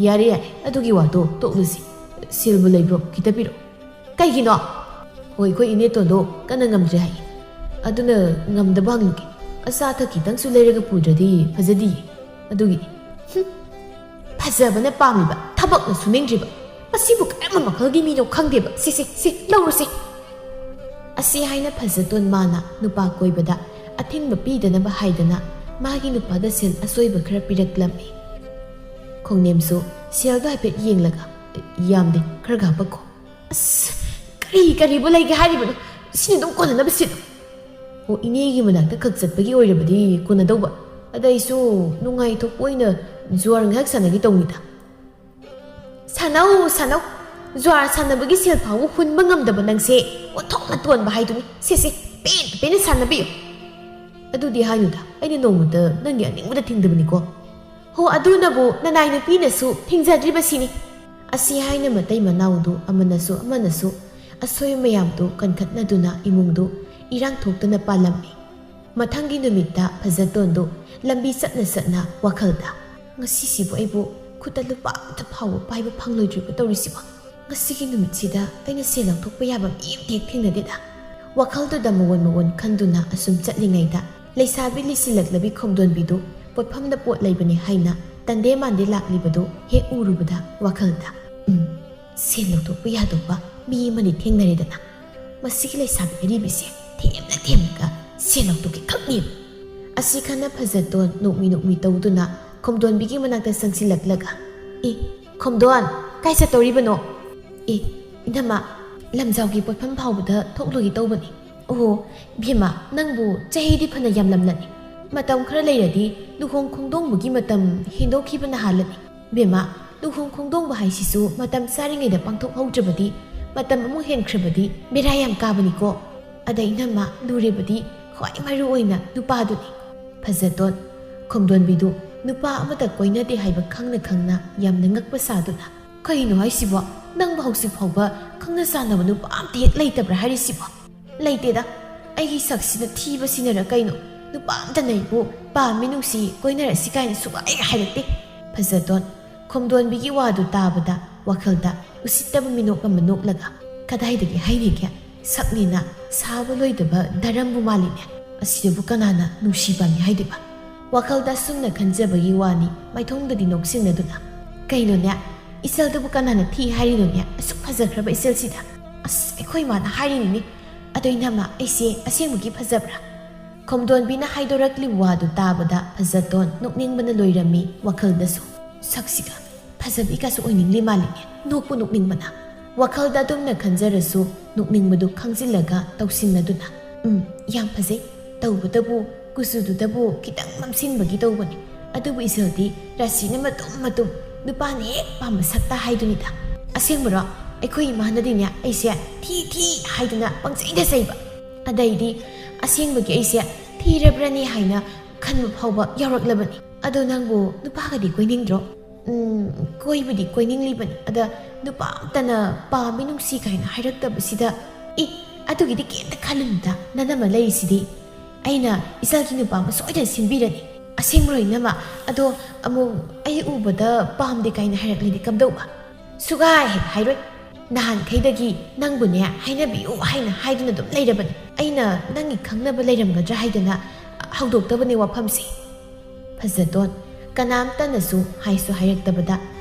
ꯌꯥꯔꯦ, ꯌꯥꯔꯦ, ꯑꯗꯨꯒꯤ ꯋꯥꯗꯣ ꯇꯣꯛꯂꯁꯤ꯫ ꯁꯦꯜꯕꯨ ꯂꯩꯕ꯭ꯔꯣ? ꯈꯤꯇ ꯄꯤꯔꯛꯑꯣ꯫ ꯀꯩꯒꯤꯅꯣ? ꯍꯣꯏ, ꯑꯩꯈꯣꯏ ꯏꯅꯦꯇꯣꯟꯗꯣ ꯀꯟꯅ ꯉꯝꯗ꯭ꯔꯦ ꯍꯥꯏꯌꯦ꯫ ꯑꯗꯨꯅ ꯉꯝꯗꯕ ꯍꯪꯂꯨꯒꯦ꯫ ꯑꯆꯥ ꯑꯊꯛ ꯈꯤꯇꯪꯁꯨ ꯂꯩꯔꯒ ꯄꯨꯗ꯭ꯔꯗꯤ ꯐꯖꯗꯤꯌꯦ꯫ ꯑꯗꯨꯒꯤꯅꯤ꯫ ꯍꯨꯝ꯫ ꯐꯖꯕꯅ ꯄꯥꯝꯂꯤꯕ, ꯊꯕꯛꯅ ꯁꯨꯅꯤꯡꯗ꯭ꯔꯤꯕ꯫ ꯃꯁꯤꯕꯨ ꯀꯔꯝꯕ ꯃꯈꯜꯒꯤ ꯃꯤꯅꯣ ꯈꯪꯗꯦꯕ꯫ ꯁꯤ, ꯁꯤ, ꯁꯤ, ꯂꯧꯔꯨꯁꯤ꯫ ꯑꯁꯤ ꯍꯥꯏꯅ ꯐꯖꯇꯣꯟ ꯃꯥꯅ ꯅꯨꯄꯥ ꯀꯣꯏꯕꯗ ꯑꯊꯤꯡꯕ ꯄꯤꯗꯅꯕ ꯍꯥꯏꯗꯅ ꯃꯥꯒꯤ ꯅꯨꯄꯥꯗ ꯁꯦꯜ ꯑꯁꯣꯏꯕ ꯈꯔ ꯄꯤꯔꯛꯂꯝꯃꯤ꯫ ꯈꯣꯡꯅꯦꯝꯁꯨ ꯁꯦꯜꯗꯣ ꯍꯥꯏꯐꯦꯠ ꯌꯦꯡꯂꯒ, "ꯌꯥꯝꯗꯦ, ꯈꯔꯒ ꯍꯥꯞꯄꯛꯈꯣ"꯫ ꯑꯁ, ꯀꯔꯤ ꯀꯔꯤꯕꯨ ꯂꯩꯒꯦ ꯍꯥꯏꯔꯤꯕꯅꯣ? ꯁꯤꯅ ꯑꯗꯨꯝ ꯀꯣꯟꯅꯅꯕ ꯁꯤꯜꯂꯨ꯫ ꯑꯣ, ꯏꯅꯦꯒꯤ ꯃꯅꯥꯛꯇ ꯈꯛ ꯆꯠꯄꯒꯤ ꯑꯣꯏꯔꯕꯗꯤ ꯀꯣꯟꯅꯗꯧꯕ꯫ ꯑꯗ ꯑꯩꯁꯨ ꯅꯨꯡꯉꯥꯏꯊꯣꯛꯄ ꯑꯣꯏꯅ ꯖꯨꯋꯥꯔ ꯉꯥꯏꯍꯥꯛ ꯁꯥꯟꯅꯒꯦ ꯇꯧꯅꯤꯗ꯫ ꯁꯥꯟꯅꯧ, ꯁꯥꯟꯅꯧ꯫ ꯖꯨꯋꯥꯔ ꯁꯥꯟꯅꯕꯒꯤ ꯁꯦꯜ ꯐꯥꯎꯕ ꯍꯨꯟꯕ ꯉꯝꯗꯕ ꯅꯪꯁꯦ ꯑꯣꯟꯊꯣꯛꯅ ꯇꯣꯟꯕ ꯍꯥꯏꯗꯨꯅꯤ꯫ ꯁꯦ, ꯁꯦ, ꯄꯦꯟꯅ, ꯄꯦꯟꯅ ꯁꯥꯟꯅꯕꯤꯌꯨ꯫ ꯑꯗꯨꯗꯤ ꯍꯥꯏꯅꯨꯗ, ꯑꯩꯅ ꯅꯣꯡꯃꯇ ꯅꯪꯒꯤ ꯑꯅꯤꯡꯕꯗ ꯊꯤꯡꯗꯕꯅꯤꯀꯣ꯫ ꯍꯣ, ꯑꯗꯨꯅꯕꯨ ꯅꯅꯥꯏ ꯅꯨꯄꯤꯅꯁꯨ ꯊꯤꯡꯖꯗ꯭ꯔꯤꯕꯁꯤꯅꯤ꯫ ꯑꯁꯤ ꯍꯥꯏꯅ ꯃꯇꯩ ꯃꯅꯥꯎꯗꯨ ꯑꯃꯅꯁꯨ ꯑꯃꯅꯁꯨ ꯑꯁꯣꯏꯕ ꯃꯌꯥꯝꯗꯨ ꯀꯟꯈꯠꯅꯗꯨꯅ ꯏꯃꯨꯡꯗꯨ ꯏꯔꯥꯡ ꯊꯣꯛꯇꯅ ꯄꯥꯜꯂꯝꯃꯤ꯫ ꯃꯊꯪꯒꯤ ꯅꯨꯃꯤꯠꯇ ꯐꯖꯇꯣꯟꯗꯨ ꯂꯝꯕꯤ ꯆꯠꯅ ꯆꯠꯅ ꯋꯥꯈꯜꯗ, "ꯉꯁꯤꯁꯤꯕꯨ ꯑꯩꯕꯨ ꯈꯨꯠꯇ ꯂꯨꯄꯥ ꯑꯃꯠꯇ ꯐꯥꯎꯕ ꯄꯥꯏꯕ ꯐꯪꯂꯣꯏꯗ꯭ꯔꯤꯕ ꯇꯧꯔꯤꯁꯤꯕꯣ? ꯉꯁꯤꯒꯤ ꯅꯨꯃꯤꯠꯁꯤꯗ ꯑꯩꯅ ꯁꯦꯜ ꯂꯧꯊꯣꯛꯄ ꯌꯥꯕ ꯃꯤ ꯑꯃꯠꯇ ꯍꯦꯛ ꯊꯦꯡꯅꯗꯦꯗ"꯫ ꯋꯥꯈꯜꯗꯨꯗ ꯃꯑꯣꯟ ꯃꯑꯣꯟ ꯈꯟꯗꯨꯅ ꯑꯁꯨꯝ ꯆꯠꯂꯤꯉꯩꯗ ꯂꯩꯁꯥꯕꯤ ꯂꯤꯁꯤꯜꯂꯛꯂꯕꯤ ꯈꯣꯝꯗꯣꯟꯕꯤꯗꯨ ꯄꯣꯠꯐꯝꯗ ꯄꯣꯠ ꯂꯩꯕꯅꯤ ꯍꯥꯏꯅ ꯇꯟꯗꯦ ꯃꯥꯟꯗꯦ ꯂꯥꯛꯂꯤꯕꯗꯨ ꯍꯦꯛ ꯎꯔꯨꯕꯗ ꯋꯥꯈꯜꯗ, "ꯎꯝ, ꯁꯦꯜ ꯂꯧꯊꯣꯛꯄ ꯌꯥꯗꯧꯕ ꯃꯤ ꯑꯃꯅꯤ ꯊꯦꯡꯅꯔꯦꯗꯅ꯫ ꯃꯁꯤꯒꯤ ꯂꯩꯁꯥꯕꯤ ꯑꯔꯤꯕꯤꯁꯦ ꯊꯦꯝꯂ ꯊꯦꯝꯂꯒ ꯁꯦꯜ ꯂꯧꯊꯣꯛꯀꯦ ꯈꯛꯅꯦꯕ"꯫ ꯑꯁꯤ ꯈꯟꯅ ꯐꯖꯇꯣꯟ ꯅꯣꯛꯃꯤ ꯅꯣꯛꯃꯤ ꯇꯧꯗꯨꯅ ꯈꯣꯝꯗꯣꯟꯕꯤꯒꯤ ꯃꯅꯥꯛꯇ ꯆꯪꯁꯤꯜꯂꯛꯂꯒ, "ꯑꯦ, ꯈꯣꯝꯗꯣꯟ, ꯀꯥꯏ ꯆꯠꯇꯧꯔꯤꯕꯅꯣ?" "ꯑꯦ, ꯏꯅꯝꯃ, ꯂꯝꯖꯥꯎꯒꯤ ꯄꯣꯠꯐꯝ ꯐꯥꯎꯕꯗ ꯊꯣꯛꯂꯨꯒꯦ ꯇꯧꯕꯅꯤ"꯫ "ꯑꯣꯍꯣ, ꯕꯦꯝꯃ, ꯅꯪꯕꯨ ꯆꯍꯤꯗꯤ ꯐꯅ ꯌꯥꯝꯂꯝꯂꯅꯤ꯫ ꯃꯇꯝ ꯈꯔ ꯂꯩꯔꯗꯤ ꯂꯨꯍꯣꯡ ꯈꯣꯡꯗꯣꯡꯕꯒꯤ ꯃꯇꯝ ꯍꯦꯟꯗꯣꯛꯈꯤꯕꯅ ꯍꯥꯜꯂꯅꯤ꯫ ꯕꯦꯝꯃ, ꯂꯨꯍꯣꯡ ꯈꯣꯡꯗꯣꯡꯕ ꯍꯥꯏꯁꯤꯁꯨ ꯃꯇꯝ ꯆꯥꯔꯤꯉꯩꯗ ꯄꯥꯡꯊꯣꯛꯍꯧꯗ꯭ꯔꯕꯗꯤ, ꯃꯇꯝ ꯑꯃꯨꯛ ꯍꯦꯟꯈ꯭ꯔꯕꯗꯤ ꯕꯦꯔꯥ ꯌꯥꯝ ꯀꯥꯕꯅꯤꯀꯣ꯫ ꯑꯗ ꯏꯅꯝꯃ, ꯂꯨꯔꯤꯕꯗꯤ ꯈ꯭ꯋꯥꯏ ꯃꯔꯨ ꯑꯣꯏꯅ ꯅꯨꯄꯥꯗꯨꯅꯤ꯫ ꯐꯖꯇꯣꯟ, ꯈꯣꯝꯗꯣꯟꯕꯤꯗꯨ ꯅꯨꯄꯥ ꯑꯃꯠꯇ ꯀꯣꯏꯅꯗꯦ ꯍꯥꯏꯕ ꯈꯪꯅ ꯈꯪꯅ ꯌꯥꯝꯅ ꯉꯛꯄ ꯁꯥꯗꯨꯅ, "ꯀꯩꯅꯣ ꯍꯥꯏꯁꯤꯕꯣ? ꯅꯪꯕꯨ ꯍꯧꯖꯤꯛ ꯐꯥꯎꯕ ꯈꯪꯅ ꯆꯥꯟꯅꯕ ꯅꯨꯄꯥ ꯑꯝꯇ ꯍꯦꯛ ꯂꯩꯇꯕ꯭ꯔꯥ ꯍꯥꯏꯔꯤꯁꯤꯕꯣ?" "ꯂꯩꯇꯦꯗ, ꯑꯩꯒꯤ ꯁꯛꯁꯤꯅ ꯊꯤꯕꯁꯤꯅꯔ ꯀꯩꯅꯣ, ꯅꯨꯄꯥ ꯑꯝꯇꯅ ꯑꯩꯕꯨ ꯄꯥꯝꯃꯤ, ꯅꯨꯡꯁꯤ, ꯀꯣꯏꯅꯔꯁꯤ ꯀꯥꯏꯅ ꯁꯨꯛꯍꯥꯏ ꯍꯥꯏꯔꯛꯇꯦ꯫" ꯐꯖꯇꯣꯟ, ꯈꯣꯝꯗꯣꯟꯕꯤꯒꯤ ꯋꯥꯗꯨ ꯇꯥꯕꯗ ꯋꯥꯈꯜꯗ ꯎꯁꯤꯠꯇꯕ ꯃꯤꯅꯣꯛ ꯑꯃ ꯅꯣꯛꯂꯒ, "ꯀꯗꯥꯏꯗꯒꯤ ꯍꯥꯏꯔꯤꯒꯦ? ꯁꯛꯅꯦꯅ ꯁꯥꯕ ꯂꯣꯏꯗꯕ ꯗꯔꯝꯕꯨ ꯃꯥꯜꯂꯤꯅꯦ꯫ ꯑꯁꯤꯗꯕꯨ ꯀꯅꯥꯅ ꯅꯨꯡꯁꯤ ꯄꯥꯝꯃꯤ ꯍꯥꯏꯗꯣꯏꯕ?" ꯋꯥꯈꯜꯗ ꯑꯁꯨꯝꯅ ꯈꯟꯖꯕꯒꯤ ꯋꯥꯅꯤ, ꯃꯥꯏꯊꯣꯡꯗꯗꯤ ꯅꯣꯛꯁꯤꯟꯅꯗꯨꯅ, "ꯀꯩꯅꯣꯅꯦ, ꯏꯆꯜꯗꯨꯕꯨ ꯀꯅꯥꯅ ꯊꯤ ꯍꯥꯏꯔꯤꯅꯣꯅꯦ? ꯑꯁꯨꯛ ꯐꯖꯈ꯭ꯔꯕ ꯏꯆꯜꯁꯤꯗ꯫ ꯑꯁ, ꯑꯩꯈꯣꯏ ꯏꯃꯥꯅ ꯍꯥꯏꯔꯤꯅꯤꯅꯦ꯫ ꯑꯗꯣ ꯏꯅꯝꯃ, ꯑꯩꯁꯦ ꯑꯁꯦꯡꯕꯒꯤ ꯐꯖꯕ꯭ꯔꯥ?" ꯈꯣꯝꯗꯣꯟꯕꯤꯅ ꯍꯥꯏꯗꯣꯔꯛꯂꯤꯕ ꯋꯥꯗꯨ ꯇꯥꯕꯗ ꯐꯖꯇꯣꯟ ꯅꯣꯛꯅꯤꯡꯕꯅ ꯂꯣꯏꯔꯝꯃꯤ ꯋꯥꯈꯜꯗꯁꯨ꯫ "ꯁꯛꯁꯤꯒ ꯐꯖꯕꯤꯒꯁꯨ ꯑꯣꯏꯅꯤꯡꯂꯤ ꯃꯥꯜꯂꯤꯅꯦ, ꯅꯣꯛꯄꯨ ꯅꯣꯛꯅꯤꯡꯕꯅ꯫" ꯋꯥꯈꯜꯗ ꯑꯗꯨꯝꯅ ꯈꯟꯖꯔꯁꯨ ꯅꯣꯛꯅꯤꯡꯕꯗꯨ ꯈꯪꯖꯤꯜꯂꯒ ꯇꯧꯁꯤꯟꯅꯗꯨꯅ, "ꯎꯝ, ꯌꯥꯝ ꯐꯖꯩ꯫ ꯇꯧꯕꯇꯕꯨ ꯀꯨꯆꯨꯗꯨꯗꯕꯨ ꯈꯤꯇꯪ ꯃꯝꯁꯤꯟꯕꯒꯤ ꯇꯧꯕꯅꯤ꯫ ꯑꯗꯨꯕꯨ ꯏꯆꯜꯗꯤ ꯔꯥꯁꯤꯅ ꯃꯇꯨꯝ ꯃꯇꯨꯝ, ꯅꯨꯄꯥꯅ ꯍꯦꯛ ꯄꯥꯝꯕ ꯁꯛꯇ ꯍꯥꯏꯗꯨꯅꯤꯗ꯫ ꯑꯁꯦꯡꯕꯔꯣ? ꯑꯩꯈꯣꯏ ꯏꯃꯥꯅꯗꯤꯅꯦ ꯑꯩꯁꯦ ꯊꯤ ꯊꯤ ꯍꯥꯏꯗꯨꯅ ꯄꯪꯆꯩꯗ ꯆꯩꯕ꯫ ꯑꯗꯩꯗꯤ ꯑꯁꯦꯡꯕꯒꯤ ꯑꯩꯁꯦ ꯊꯤꯔꯕ꯭ꯔꯅꯦ ꯍꯥꯏꯅ ꯈꯟꯕ ꯐꯥꯎꯕ ꯌꯥꯎꯔꯛꯂꯕꯅꯤ꯫ ꯑꯗꯣ ꯅꯪꯕꯨ ꯅꯨꯄꯥꯒꯗꯤ ꯀꯣꯏꯅꯤꯡꯗ꯭ꯔꯣ?" "ꯎꯝ, ꯀꯣꯏꯕꯨꯗꯤ ꯀꯣꯏꯅꯤꯡꯂꯤꯕꯅꯤ꯫ ꯑꯗ ꯅꯨꯄꯥ ꯑꯝꯇꯅ ꯄꯥꯝꯃꯤ, ꯅꯨꯡꯁꯤ ꯀꯥꯏꯅ ꯍꯥꯏꯔꯛꯇꯕꯁꯤꯗ꯫" "ꯏ, ꯑꯗꯨꯒꯤꯗꯤ ꯀꯩꯝꯇ ꯈꯜꯂꯨꯅꯨꯗ, ꯅꯅꯝꯃ ꯂꯩꯔꯤꯁꯤꯗꯤ꯫ ꯑꯩꯅ ꯏꯆꯜꯒꯤ ꯅꯨꯄꯥ ꯑꯃ ꯁꯣꯏꯗꯅ ꯁꯤꯟꯕꯤꯔꯅꯤ꯫ ꯑꯁꯦꯡꯕ꯭ꯔꯣ ꯏꯅꯝꯃ? ꯑꯗꯣ ꯑꯃꯨꯛ ꯑꯩ ꯎꯕꯗ ꯄꯥꯝꯗꯦ ꯀꯥꯏꯅ ꯍꯥꯏꯔꯛꯂꯗꯤ ꯀꯝꯗꯧꯕ?" "ꯁꯨꯛꯍꯥꯏ ꯍꯦꯛ ꯍꯥꯏꯔꯣꯏ꯫ ꯅꯍꯥꯟꯈꯩꯗꯒꯤ ꯅꯪꯕꯨꯅꯦ ꯍꯥꯏꯅꯕꯤꯌꯨ ꯍꯥꯏꯅ ꯍꯥꯏꯗꯨꯅ ꯑꯗꯨꯝ ꯂꯩꯔꯕꯅꯤ꯫ ꯑꯩꯅ ꯅꯪꯒꯤ ꯈꯪꯅꯕ ꯂꯩꯔꯝꯒꯗ꯭ꯔꯥ ꯍꯥꯏꯗꯅ ꯍꯧꯗꯣꯛꯇꯕꯅꯦ ꯋꯥꯐꯝꯁꯦ꯫" ꯐꯖꯇꯣꯟ, ꯀꯅꯥꯝꯇꯅꯁꯨ ꯍꯥꯏꯁꯨ ꯍꯥꯏꯔꯛꯇꯕꯗ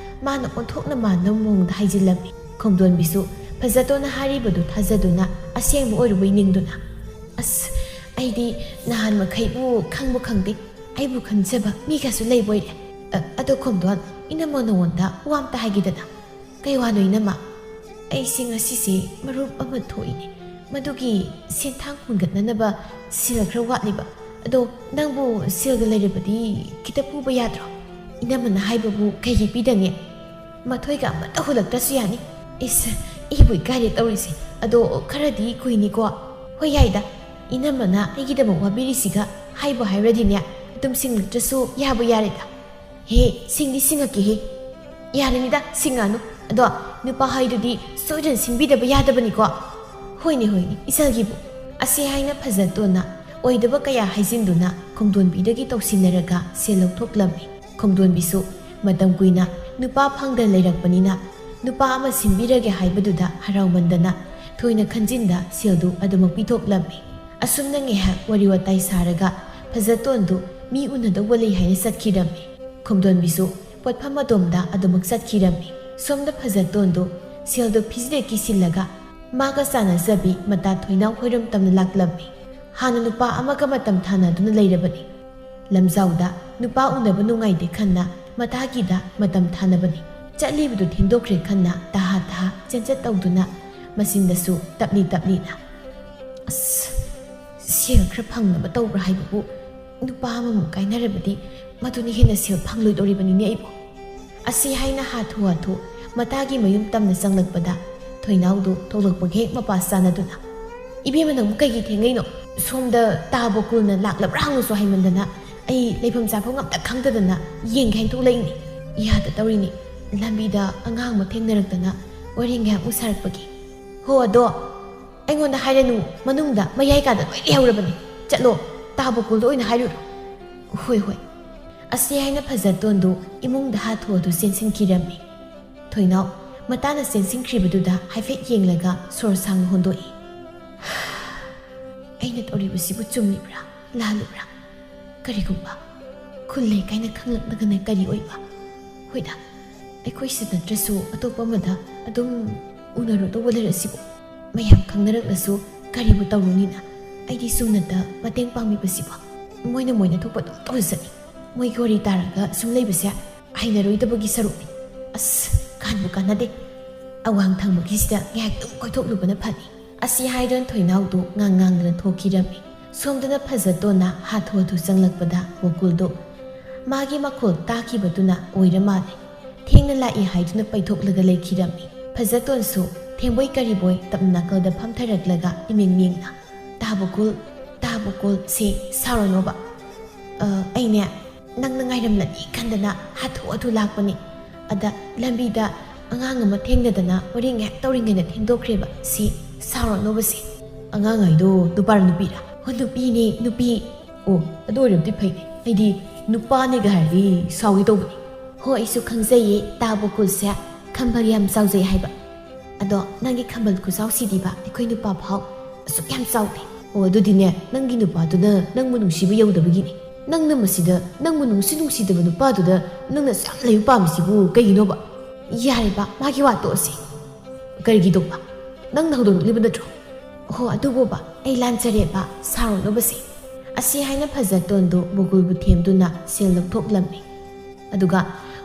ꯃꯥꯅ ꯑꯣꯟꯊꯣꯛꯅ ꯃꯥꯟꯕ ꯃꯑꯣꯡꯗ ꯍꯥꯏꯖꯤꯜꯂꯝꯃꯤ꯫ ꯈꯣꯝꯗꯣꯟꯕꯤꯁꯨ ꯐꯖꯇꯣꯟꯅ ꯍꯥꯏꯔꯤꯕꯗꯨ ꯊꯥꯖꯗꯨꯅ ꯑꯁꯦꯡꯕ ꯑꯣꯏꯔꯨꯕꯣꯏ ꯅꯤꯡꯗꯨꯅ, "ꯑꯁ, ꯑꯩꯗꯤ ꯅꯍꯥꯟ ꯃꯈꯩꯕꯨ ꯈꯪꯕꯨ ꯈꯪꯗꯦ꯫ ꯑꯩꯕꯨ ꯈꯟꯖꯕ ꯃꯤꯒꯁꯨ ꯂꯩꯕꯣꯏꯔꯦ꯫ ꯑ, ꯑꯗꯣ ꯈꯣꯝꯗꯣꯟ, ꯏꯅꯝꯃ ꯅꯉꯣꯟꯗ ꯋꯥ ꯑꯝꯇ ꯍꯥꯏꯒꯦꯗꯅ꯫" "ꯀꯩ ꯋꯥꯅꯣ ꯏꯅꯝꯃ?" "ꯑꯩꯁꯦ ꯉꯁꯤꯁꯦ ꯃꯔꯨꯞ ꯑꯃ ꯊꯣꯛꯏꯅꯦ꯫ ꯃꯗꯨꯒꯤ ꯁꯦꯟꯊꯥꯡ ꯍꯨꯟꯒꯠꯅꯅꯕ ꯁꯦꯜ ꯈꯔ ꯋꯥꯠꯂꯤꯕ꯫ ꯑꯗꯣ ꯅꯪꯕꯨ ꯁꯦꯜꯒ ꯂꯩꯔꯕꯗꯤ ꯈꯤꯇ ꯄꯨꯕ ꯌꯥꯗ꯭ꯔꯣ? ꯏꯅꯝꯃꯅ ꯍꯥꯏꯕꯕꯨ ꯀꯩꯒꯤ ꯄꯤꯗꯅꯤ?" ꯃꯊꯣꯏꯒ ꯑꯃꯠꯇ ꯍꯨꯜꯂꯛꯇ꯭ꯔꯁꯨ ꯌꯥꯅꯤ꯫ ꯏꯁ, ꯑꯩꯕꯨ ꯏꯀꯥꯏꯔꯦ ꯇꯧꯔꯤꯁꯦ꯫ ꯑꯗꯣ ꯈꯔꯗꯤ ꯀꯨꯏꯅꯤꯀꯣ꯫ ꯍꯣꯏ, ꯌꯥꯏꯗ꯫ ꯏꯅꯝꯃꯅ ꯑꯩꯒꯤꯗꯃꯛ ꯋꯥꯕꯤꯔꯤꯁꯤꯒ ꯍꯥꯏꯕꯨ ꯍꯥꯏꯔꯨꯔꯗꯤꯅꯦ, ꯑꯗꯨꯝ ꯁꯤꯡꯂꯛꯇ꯭ꯔꯁꯨ ꯌꯥꯕꯨ ꯌꯥꯔꯦꯗ꯫ ꯍꯦ, ꯁꯤꯡꯗꯤ ꯁꯤꯡꯉꯛꯀꯦꯍꯦ꯫ ꯌꯥꯔꯅꯤꯗ, ꯁꯤꯡꯉꯛꯑꯅꯨ꯫ ꯑꯗꯣ ꯅꯨꯄꯥ ꯍꯥꯏꯗꯨꯗꯤ ꯁꯣꯏꯗꯅ ꯁꯤꯡꯕꯤꯗꯕ ꯌꯥꯗꯕꯅꯤꯀꯣ꯫ ꯍꯣꯏꯅꯦ, ꯍꯣꯏꯅꯦ, ꯏꯆꯜꯒꯤꯕꯨ꯫ ꯑꯁꯤ ꯍꯥꯏꯅ ꯐꯖꯇꯣꯟꯅ ꯑꯣꯏꯗꯕ ꯀꯌꯥ ꯍꯥꯏꯖꯤꯟꯗꯨꯅ ꯈꯣꯡꯗꯣꯟꯕꯤꯗꯒꯤ ꯇꯧꯁꯤꯟꯅꯔꯒ ꯁꯦꯜ ꯂꯧꯊꯣꯛꯂꯝꯃꯤ꯫ ꯈꯣꯡꯗꯣꯟꯕꯤꯁꯨ ꯃꯇꯝ ꯀꯨꯏꯅ ꯅꯨꯄꯥ ꯐꯪꯗꯅ ꯂꯩꯔꯛꯄꯅꯤꯅ, ꯅꯨꯄꯥ ꯑꯃ ꯁꯤꯟꯕꯤꯔꯒꯦ ꯍꯥꯏꯕꯗꯨꯗ ꯍꯔꯥꯎꯃꯟꯗꯅ ꯊꯣꯏꯅ ꯈꯟꯖꯤꯟꯗ ꯁꯦꯜꯗꯨ ꯑꯗꯨꯃꯛ ꯄꯤꯊꯣꯛꯂꯝꯃꯤ꯫ ꯑꯁꯨꯝꯅ ꯉꯥꯏꯍꯥꯛ ꯋꯥꯔꯤ ꯋꯥꯇꯥꯏ ꯁꯥꯔꯒ ꯐꯖꯇꯣꯟꯗꯨ ꯃꯤ ꯎꯅꯗꯧꯕ ꯂꯩ ꯍꯥꯏꯅ ꯆꯠꯈꯤꯔꯝꯃꯤ꯫ ꯈꯣꯡꯗꯣꯟꯕꯤꯁꯨ ꯄꯣꯠꯐꯝ ꯑꯗꯣꯝꯗ ꯑꯗꯨꯃꯛ ꯆꯠꯈꯤꯔꯝꯃꯤ꯫ ꯁꯣꯝꯗ ꯐꯖꯇꯣꯟꯗꯨ ꯁꯦꯜꯗꯨ ꯐꯤꯖꯤꯗ ꯀꯤꯁꯤꯜꯂꯒ ꯃꯥꯒ ꯆꯥꯟꯅꯖꯕꯤ ꯃꯇꯥ ꯊꯣꯏꯅꯥꯎ ꯍꯣꯏꯔꯝ ꯇꯝꯅ ꯂꯥꯛꯂꯝꯃꯤ꯫ ꯍꯥꯟꯅ ꯅꯨꯄꯥ ꯑꯃꯒ ꯃꯇꯝ ꯊꯥꯅꯗꯨꯅ ꯂꯩꯔꯕꯅꯤ꯫ ꯂꯝꯖꯥꯎꯗ ꯅꯨꯄꯥ ꯎꯅꯕ ꯅꯨꯡꯉꯥꯏꯇꯦ ꯈꯟꯅ ꯃꯇꯥꯒꯤꯗ ꯃꯇꯝ ꯊꯥꯅꯕꯅꯤ꯫ ꯆꯠꯂꯤꯕꯗꯨ ꯊꯦꯡꯗꯣꯛꯈ꯭ꯔꯦ ꯈꯟꯅ ꯇꯍꯥ ꯇꯍꯥ ꯆꯦꯟꯆꯠ ꯇꯧꯗꯨꯅ ꯃꯆꯤꯟꯗꯁꯨ ꯇꯞꯂꯤ ꯇꯞꯂꯤꯅ, "ꯑꯁ, ꯁꯦꯜ ꯈꯔ ꯐꯪꯅꯕ ꯇꯧꯕ꯭ꯔꯥ ꯍꯥꯏꯕꯕꯨ ꯅꯨꯄꯥ ꯑꯃꯃꯨꯛ ꯀꯥꯏꯅꯔꯕꯗꯤ ꯃꯗꯨꯅ ꯍꯦꯟꯅ ꯁꯦꯜ ꯐꯪꯂꯣꯏꯗꯧꯔꯤꯕꯅꯤꯅꯦ ꯑꯩꯕꯨ"꯫ ꯑꯁꯤ ꯍꯥꯏꯅ ꯍꯥꯊꯨ ꯍꯥꯊꯨ ꯃꯇꯥꯒꯤ ꯃꯌꯨꯝ ꯇꯝꯅ ꯆꯪꯂꯛꯄꯗ ꯊꯣꯏꯅꯥꯎꯗꯨ ꯊꯣꯛꯂꯛꯄꯒ ꯍꯦꯛ ꯃꯄꯥ ꯆꯥꯟꯅꯗꯨꯅ, "ꯏꯕꯦꯝꯃ, ꯅꯪꯕꯨ ꯀꯩꯒꯤ ꯊꯦꯡꯂꯛꯏꯅꯣ? ꯁꯣꯝꯗ ꯇꯥ ꯕꯣꯀꯨꯜꯅ ꯂꯥꯛꯂꯕ꯭ꯔꯥ ꯍꯪꯉꯨꯁꯨ ꯍꯥꯏꯃꯟꯗꯅ ꯑꯩ ꯂꯩꯐꯝ ꯆꯥꯐꯝ ꯑꯝꯇ ꯈꯪꯗꯗꯅ ꯌꯦꯡꯒꯦ ꯍꯥꯏꯅ ꯊꯣꯛꯂꯛꯏꯅꯤ꯫ ꯌꯥꯗ ꯇꯧꯔꯤꯅꯤ꯫ ꯂꯝꯕꯤꯗ ꯑꯉꯥꯡ ꯑꯃ ꯊꯦꯡꯅꯔꯛꯇꯅ ꯋꯥꯔꯤ ꯉꯥꯏꯍꯥꯛ ꯁꯥꯔꯛꯄꯒꯤ"꯫ "ꯍꯣ, ꯑꯗꯣ ꯑꯩꯉꯣꯟꯗ ꯍꯥꯏꯔꯅꯨ, ꯃꯅꯨꯡꯗ ꯃꯌꯥꯏ ꯀꯥꯗ ꯂꯣꯏ ꯂꯩꯍꯧꯔꯕꯅꯤ꯫ ꯆꯠꯂꯣ, ꯇꯥ ꯕꯣꯀꯨꯜꯗ ꯑꯣꯏꯅ ꯍꯥꯏꯔꯨꯔꯣ"꯫ "ꯍꯣꯏ, ꯍꯣꯏ"꯫ ꯑꯁꯤ ꯍꯥꯏꯅ ꯐꯖꯇꯣꯟꯗꯨ ꯏꯃꯨꯡꯗ ꯍꯥꯊꯨ ꯍꯥꯊꯨ ꯆꯦꯟꯁꯤꯟꯈꯤꯔꯝꯃꯤ꯫ ꯊꯣꯏꯅꯥꯎ ꯃꯇꯥꯅ ꯆꯦꯟꯁꯤꯟꯈ꯭ꯔꯤꯕꯗꯨꯗ ꯍꯥꯏꯐꯦꯠ ꯌꯦꯡꯂꯒ ꯁꯣꯔ ꯁꯥꯡꯅ ꯍꯣꯟꯗꯣꯛꯏ꯫ "ꯑꯩꯅ ꯇꯧꯔꯤꯕꯁꯤꯕꯨ ꯆꯨꯝꯂꯤꯕ꯭ꯔꯥ, ꯂꯥꯜꯂꯤꯕ꯭ꯔꯥ? ꯀꯔꯤꯒꯨꯝꯕ ꯈꯨꯜ ꯂꯩꯀꯥꯏꯅ ꯈꯪꯂꯛꯂꯒꯅ ꯀꯔꯤ ꯑꯣꯏꯕ? ꯍꯣꯏꯗ, ꯑꯩꯈꯣꯏꯁꯤꯗ ꯅꯠꯇ꯭ꯔꯁꯨ ꯑꯇꯣꯞꯄ ꯑꯃꯗ ꯑꯗꯨꯝ ꯎꯅꯔꯨꯗꯧꯕ ꯂꯩꯔꯁꯤꯕꯨ? ꯃꯌꯥꯝ ꯈꯪꯅꯔꯛꯂꯁꯨ ꯀꯔꯤꯕꯨ ꯇꯧꯔꯨꯅꯤꯅ ꯑꯩꯗꯤ ꯁꯨꯝꯅꯇ ꯃꯇꯦꯡ ꯄꯥꯡꯕꯤꯕꯁꯤꯕꯨ? ꯃꯣꯏꯅ ꯃꯣꯏꯅ ꯊꯣꯛꯄ ꯑꯗꯨꯝ ꯇꯧꯖ ꯆꯠꯅꯤ꯫ ꯃꯣꯏꯒꯤ ꯋꯥꯔꯤ ꯇꯥꯔꯒ ꯁꯨꯝ ꯂꯩꯕꯁꯦ ꯍꯩꯅꯔꯣꯏꯗꯕꯒꯤ ꯁꯔꯨꯛꯅꯤ꯫ ꯑꯁ, ꯀꯥꯟꯕꯨ ꯀꯥꯟꯅꯗꯦ꯫ ꯑꯋꯥꯡ ꯊꯪꯕꯒꯤꯁꯤꯗ ꯉꯥꯏꯍꯥꯛꯇꯪ ꯀꯣꯏꯊꯣꯛꯂꯨꯕꯅ ꯐꯅꯤ"꯫ ꯑꯁꯤ ꯍꯥꯏꯗꯨꯅ ꯊꯣꯏꯅꯥꯎꯗꯨ ꯉꯥꯡ ꯉꯥꯡꯗꯅ ꯊꯣꯛꯈꯤꯔꯝꯃꯤ꯫ ꯁꯣꯝꯗꯅ ꯐꯖꯇꯣꯟꯅ ꯍꯥꯊꯨ ꯍꯥꯊꯨ ꯆꯪꯂꯛꯄꯗ ꯒꯣꯀꯨꯜꯗꯨ ꯃꯥꯒꯤ ꯃꯈꯣꯜ ꯇꯥꯈꯤꯕꯗꯨꯅ ꯑꯣꯏꯔ ꯃꯥꯜꯂꯦ꯫ ꯊꯦꯡꯅ ꯂꯥꯛꯏ ꯍꯥꯏꯗꯨꯅ ꯄꯩꯊꯣꯛꯂꯒ ꯂꯩꯈꯤꯔꯝꯃꯤ꯫ ꯐꯖꯇꯣꯟꯁꯨ ꯊꯦꯡꯕꯣꯏ ꯀꯔꯤꯕꯣꯏ ꯇꯞꯅ ꯅꯥꯀꯜꯗ ꯐꯝꯊꯔꯛꯂꯒ ꯏꯃꯤꯡ ꯃꯤꯡꯅ, "ꯇꯥ ꯕꯣꯀꯨꯜ, ꯇꯥ ꯕꯣꯀꯨꯜ, ꯁꯦ ꯁꯥꯎꯔꯅꯣꯕ꯫ ꯑ, ꯑꯩꯅꯦ ꯅꯪꯅ ꯉꯥꯏꯔꯝꯂꯅꯤ ꯈꯟꯗꯅ ꯍꯥꯊꯨ ꯍꯥꯊꯨ ꯂꯥꯛꯄꯅꯤ꯫ ꯑꯗ ꯂꯝꯕꯤꯗ ꯑꯉꯥꯡ ꯑꯃ ꯊꯦꯡꯅꯗꯅ ꯋꯥꯔꯤ ꯉꯥꯏꯍꯥꯛ ꯇꯧꯔꯤꯉꯩꯗ ꯊꯦꯡꯗꯣꯛꯈ꯭ꯔꯦꯕ꯫ ꯁꯦ ꯁꯥꯎꯔꯅꯣꯕ ꯁꯦ꯫" "ꯑꯉꯥꯡ ꯍꯥꯏꯗꯣ ꯅꯨꯄꯥꯔ ꯅꯨꯄꯤꯔ?" "ꯍꯣ, ꯅꯨꯄꯤꯅꯦ, ꯅꯨꯄꯤ꯫" "ꯑꯣ, ꯑꯗꯨ ꯑꯣꯏꯔꯕꯗꯤ ꯐꯩꯅꯦ꯫ ꯑꯩꯗꯤ ꯅꯨꯄꯥꯅꯦꯒ ꯍꯥꯏꯔꯗꯤ ꯁꯥꯎꯒꯦ ꯇꯧꯕꯅꯤ꯫" "ꯍꯣ, ꯑꯩꯁꯨ ꯈꯪꯖꯩꯌꯦ, ꯇꯥ ꯕꯣꯀꯨꯜꯁꯦ ꯈꯝꯕꯜ ꯌꯥꯝ ꯆꯥꯎꯖꯩ ꯍꯥꯏꯕ꯫ ꯑꯗꯣ ꯅꯪꯒꯤ ꯈꯝꯕꯜ ꯈꯨꯆꯥꯎꯁꯤꯗꯤꯕ ꯑꯩꯈꯣꯏ ꯅꯨꯄꯥ ꯐꯥꯎ ꯑꯁꯨꯛ ꯌꯥꯝ ꯆꯥꯎꯗꯦ꯫" "ꯑꯣ, ꯑꯗꯨꯗꯤꯅꯦ, ꯅꯪꯒꯤ ꯅꯨꯄꯥꯗꯨꯅ ꯅꯪꯕꯨ ꯅꯨꯡꯁꯤꯕ ꯌꯧꯗꯕꯒꯤꯅꯤ꯫ ꯅꯪꯅ ꯃꯁꯤꯗ ꯅꯪꯕꯨ ꯅꯨꯡꯁꯤ ꯅꯨꯡꯁꯤꯗꯕ ꯅꯨꯄꯥꯗꯨꯗ ꯅꯪꯅ ꯑꯁꯨꯛ ꯌꯥꯝ ꯂꯩꯕ ꯄꯥꯝꯃꯤꯁꯤꯕꯨ ꯀꯩꯒꯤꯅꯣꯕ?" "ꯌꯥꯔꯦꯕ, ꯃꯥꯒꯤ ꯋꯥ ꯇꯣꯛꯑꯁꯤ꯫ ꯀꯔꯤꯒꯤꯗꯧꯕ? ꯅꯪꯅ ꯍꯧꯗꯣꯛꯂꯛꯂꯤꯕ ꯅꯠꯇ꯭ꯔꯣ?" "ꯍꯣ, ꯑꯗꯨꯕꯨꯕ, ꯑꯩ ꯂꯥꯟꯖꯔꯦꯕ, ꯁꯥꯎꯔꯅꯨꯕꯁꯦ꯫" ꯑꯁꯤ ꯍꯥꯏꯅ ꯐꯖꯇꯣꯟꯗꯨ ꯕꯣꯀꯨꯜꯕꯨ ꯊꯦꯝꯗꯨꯅ ꯁꯦꯜ ꯂꯧꯊꯣꯛꯂꯝꯃꯤ꯫ ꯑꯗꯨꯒ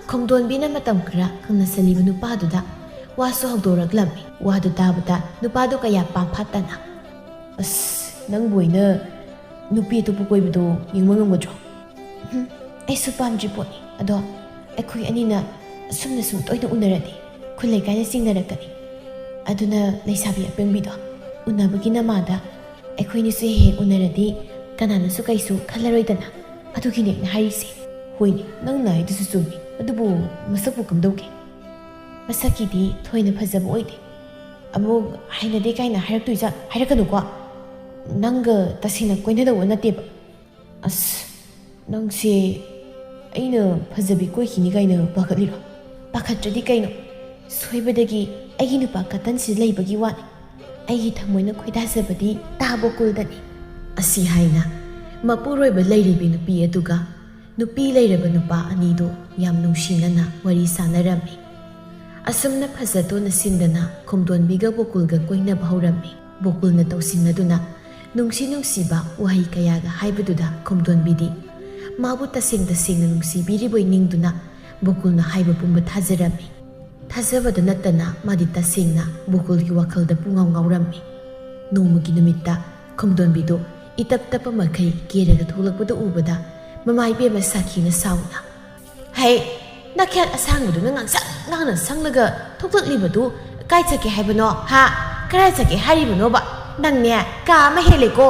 ꯈꯣꯝꯗꯣꯟꯕꯤꯅ ꯃꯇꯝ ꯈꯔ ꯈꯪꯅꯁꯜꯂꯤꯕ ꯅꯨꯄꯥꯗꯨꯗ ꯋꯥꯁꯨ ꯍꯧꯗꯣꯔꯛꯂꯝꯃꯤ꯫ ꯋꯥꯗꯨ ꯇꯥꯕꯗ ꯅꯨꯄꯥꯗꯨ ꯀꯌꯥ ꯄꯥꯝꯐꯥꯠꯇꯅ, "ꯑꯁ, ꯅꯪꯕꯨ ꯑꯣꯏꯅ ꯅꯨꯄꯤ ꯑꯇꯣꯞꯄ ꯀꯣꯏꯕꯗꯣ ꯌꯦꯡꯕ ꯉꯝꯒꯗ꯭ꯔꯣ?" "ꯎꯝ, ꯑꯩꯁꯨ ꯄꯥꯝꯗ꯭ꯔꯤ ꯄꯣꯠꯅꯤ꯫ ꯑꯗꯣ ꯑꯩꯈꯣꯏ ꯑꯅꯤꯅ ꯑꯁꯨꯝꯅ ꯁꯨꯝ ꯇꯣꯏꯅ ꯎꯅꯔꯗꯤ ꯈꯨꯜ ꯂꯩꯀꯥꯏꯅ ꯆꯤꯡꯅꯔꯛꯀꯅꯤ꯫ ꯑꯗꯨꯅ ꯂꯩꯁꯥꯕꯤ ꯑꯄꯪꯕꯤꯗꯣ ꯎꯅꯕꯒꯤ ꯅꯃꯥꯗ ꯑꯩꯈꯣꯏꯅꯤꯁꯨ ꯍꯦꯛ ꯍꯦꯛ ꯎꯅꯔꯗꯤ ꯀꯅꯥꯅꯁꯨ ꯀꯩꯁꯨ ꯈꯜꯂꯔꯣꯏꯗꯅ꯫ ꯑꯗꯨꯒꯤꯅꯦ ꯑꯩꯅ ꯍꯥꯏꯔꯤꯁꯦ꯫" "ꯍꯣꯏꯅꯦ, ꯅꯪꯅ ꯍꯥꯏꯗꯨꯁꯨ ꯆꯨꯝꯃꯤ꯫ ꯑꯗꯨꯕꯨ ꯃꯁꯛꯄꯨ ꯀꯝꯗꯧꯒꯦ?" "ꯃꯁꯛꯀꯤꯗꯤ ꯊꯣꯏꯅ ꯐꯖꯕ ꯑꯣꯏꯗꯦ꯫ ꯑꯃꯨꯛ ꯍꯩꯅꯗꯦ ꯀꯥꯏꯅ ꯍꯥꯏꯔꯛꯇꯣꯏꯖꯥꯠ ꯍꯥꯏꯔꯛꯀꯅꯨꯀꯣ꯫ ꯅꯪꯒ ꯇꯁꯦꯡꯅ ꯀꯣꯏꯅꯗꯧꯕ ꯅꯠꯇꯦꯕ꯫" "ꯑꯁ, ꯅꯪꯁꯦ ꯑꯩꯅ ꯐꯖꯕꯤ ꯀꯣꯏꯈꯤꯅꯤ ꯀꯥꯏꯅ ꯄꯥꯈꯠꯂꯤꯔꯣ?" "ꯄꯥꯈꯠꯇ꯭ꯔꯗꯤ ꯀꯩꯅꯣ? ꯁꯣꯏꯕꯗꯒꯤ ꯑꯩꯒꯤ ꯅꯨꯄꯥ ꯀꯇꯟꯁꯤꯗ ꯂꯩꯕꯒꯤ ꯋꯥꯅꯤ꯫ ꯑꯩꯒꯤ ꯊꯃꯣꯏꯅ ꯈꯣꯏꯗꯥꯖꯕꯗꯤ ꯇꯥ ꯕꯣꯀꯨꯜꯗꯅꯤ꯫" ꯑꯁꯤ ꯍꯥꯏꯅ ꯃꯄꯨꯔꯣꯏꯕ ꯂꯩꯔꯤꯕꯤ ꯅꯨꯄꯤ ꯑꯗꯨꯒ ꯅꯨꯄꯤ ꯂꯩꯔꯕ ꯅꯨꯄꯥ ꯑꯅꯤꯗꯨ ꯌꯥꯝ ꯅꯨꯡꯁꯤꯅꯅ ꯋꯥꯔꯤ ꯁꯥꯟꯅꯔꯝꯃꯤ꯫ ꯑꯁꯨꯝꯅ ꯐꯖꯇꯣꯟꯅ ꯁꯤꯟꯗꯅ ꯈꯣꯝꯗꯣꯟꯕꯤꯒ ꯕꯣꯀꯨꯜꯒ ꯀꯣꯏꯅꯕ ꯍꯧꯔꯝꯃꯤ꯫ ꯕꯣꯀꯨꯜꯅ ꯇꯧꯁꯤꯟꯅꯗꯨꯅ ꯅꯨꯡꯁꯤ ꯅꯨꯡꯁꯤꯕ ꯋꯥꯍꯩ ꯀꯌꯥꯒ ꯍꯥꯏꯕꯗꯨꯗ ꯈꯣꯝꯗꯣꯟꯕꯤꯗꯤ ꯃꯥꯕꯨ ꯇꯁꯦꯡ ꯇꯁꯦꯡꯅ ꯅꯨꯡꯁꯤꯕꯤꯔꯤꯕꯣꯏ ꯅꯤꯡꯗꯨꯅ ꯕꯣꯀꯨꯜꯅ ꯍꯥꯏꯕ ꯄꯨꯝꯕ ꯊꯥꯖꯔꯝꯃꯤ꯫ ꯊꯥꯖꯕꯗ ꯅꯠꯇꯅ ꯃꯥꯗꯤ ꯇꯁꯦꯡꯅ ꯕꯣꯀꯨꯜꯒꯤ ꯋꯥꯈꯜꯗ ꯄꯨꯡꯉꯥꯎ ꯉꯥꯎꯔꯝꯃꯤ꯫ ꯅꯣꯡꯃꯒꯤ ꯅꯨꯃꯤꯠꯇ ꯈꯣꯝꯗꯣꯟꯕꯤꯗꯨ ꯏꯇꯞ ꯇꯞꯄ ꯃꯈꯩ ꯀꯦꯔꯒ ꯊꯣꯛꯂꯛꯄꯗꯨ ꯎꯕꯗ ꯃꯃꯥ ꯏꯕꯦꯝꯃ ꯁꯥꯈꯤꯅ ꯁꯥꯎꯅ, "ꯍꯩ, ꯅꯈꯌꯥꯠ ꯑꯁꯥꯡꯕꯗꯨꯅ ꯉꯥꯡꯁꯪ ꯉꯥꯡꯅ ꯁꯪꯂꯒ ꯊꯣꯛꯂꯛꯂꯤꯕꯗꯨ ꯀꯥꯏ ꯆꯠꯀꯦ ꯍꯥꯏꯕꯅꯣ? ꯍꯥ? ꯀꯗꯥꯏ ꯆꯠꯀꯦ ꯍꯥꯏꯔꯤꯕꯅꯣꯕ? ꯅꯪꯅꯦ, ꯀꯥ ꯑꯃ ꯍꯦꯜꯂꯦꯀꯣ꯫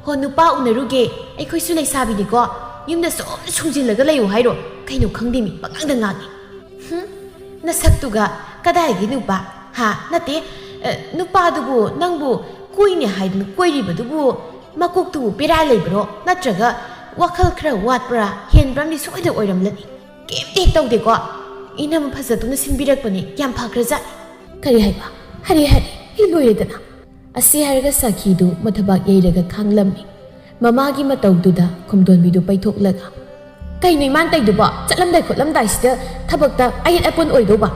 ꯍꯣ, ꯅꯨꯄꯥ ꯎꯅꯔꯨꯒꯦ, ꯑꯩꯈꯣꯏꯁꯨ ꯂꯩꯁꯥꯕꯤꯅꯤꯀꯣ, ꯌꯨꯝꯗ ꯁꯨꯝ ꯁꯨꯡꯖꯤꯜꯂꯒ ꯂꯩꯌꯨ ꯍꯥꯏꯔꯣ? ꯀꯩꯅꯣ ꯈꯪꯗꯦ ꯃꯤ, ꯄꯉꯥꯡꯗ ꯉꯥꯡꯉꯤ꯫ ꯍꯨꯝ, ꯅꯁꯛꯇꯨꯒ ꯀꯗꯥꯏꯒꯤ ꯅꯨꯄꯥ? ꯍꯥ? ꯅꯠꯇꯦ, ꯑ, ꯅꯨꯄꯥꯗꯨꯕꯨ ꯅꯪꯕꯨ ꯀꯣꯏꯅꯦ ꯍꯥꯏꯗꯨꯅ ꯀꯣꯏꯔꯤꯕꯗꯨꯕꯨ ꯃꯀꯣꯛꯇꯨꯕꯨ ꯄꯦꯔꯥ ꯂꯩꯕ꯭ꯔꯣ? ꯅꯠꯇ꯭ꯔꯒ ꯋꯥꯈꯜ ꯈꯔ ꯋꯥꯠꯄ꯭ꯔꯥ? ꯍꯦꯟꯕ꯭ꯔꯝꯗꯤ ꯁꯣꯏꯗ ꯑꯣꯏꯔꯝꯂꯅꯤ꯫ ꯀꯩꯝꯇ ꯍꯦꯛ ꯇꯧꯗꯦꯀꯣ꯫ ꯏꯅꯝ ꯐꯖꯗꯨꯅ ꯁꯤꯟꯕꯤꯔꯛꯄꯅꯤ, ꯌꯥꯝ ꯐꯈ꯭ꯔꯖꯥꯠꯅꯤ꯫ ꯀꯔꯤ ꯍꯥꯏꯕ? ꯍꯔꯦ ꯍꯔꯦ, ꯑꯩ ꯂꯣꯏꯔꯦꯗꯅ꯫ ꯑꯁꯤ ꯍꯥꯏꯔꯒ ꯁꯥꯈꯤꯗꯨ ꯃꯊꯕꯥꯛ ꯌꯩꯔꯒ ꯈꯥꯡꯂꯝꯃꯤ꯫ ꯃꯃꯥꯒꯤ ꯃꯇꯧꯗꯨꯗ ꯈꯣꯝꯗꯣꯟꯕꯤꯗꯨ ꯄꯩꯊꯣꯛꯂꯒ, "ꯀꯩꯅꯣ ꯏꯃꯥꯟ ꯇꯩꯗꯨꯕꯣ? ꯆꯠꯂꯝꯗꯥꯏ ꯈꯣꯠꯂꯝꯗꯥꯏꯁꯤꯗ ꯊꯕꯛꯇ ꯑꯌꯦꯠ ꯑꯄꯟ ꯑꯣꯏꯗꯧꯕ?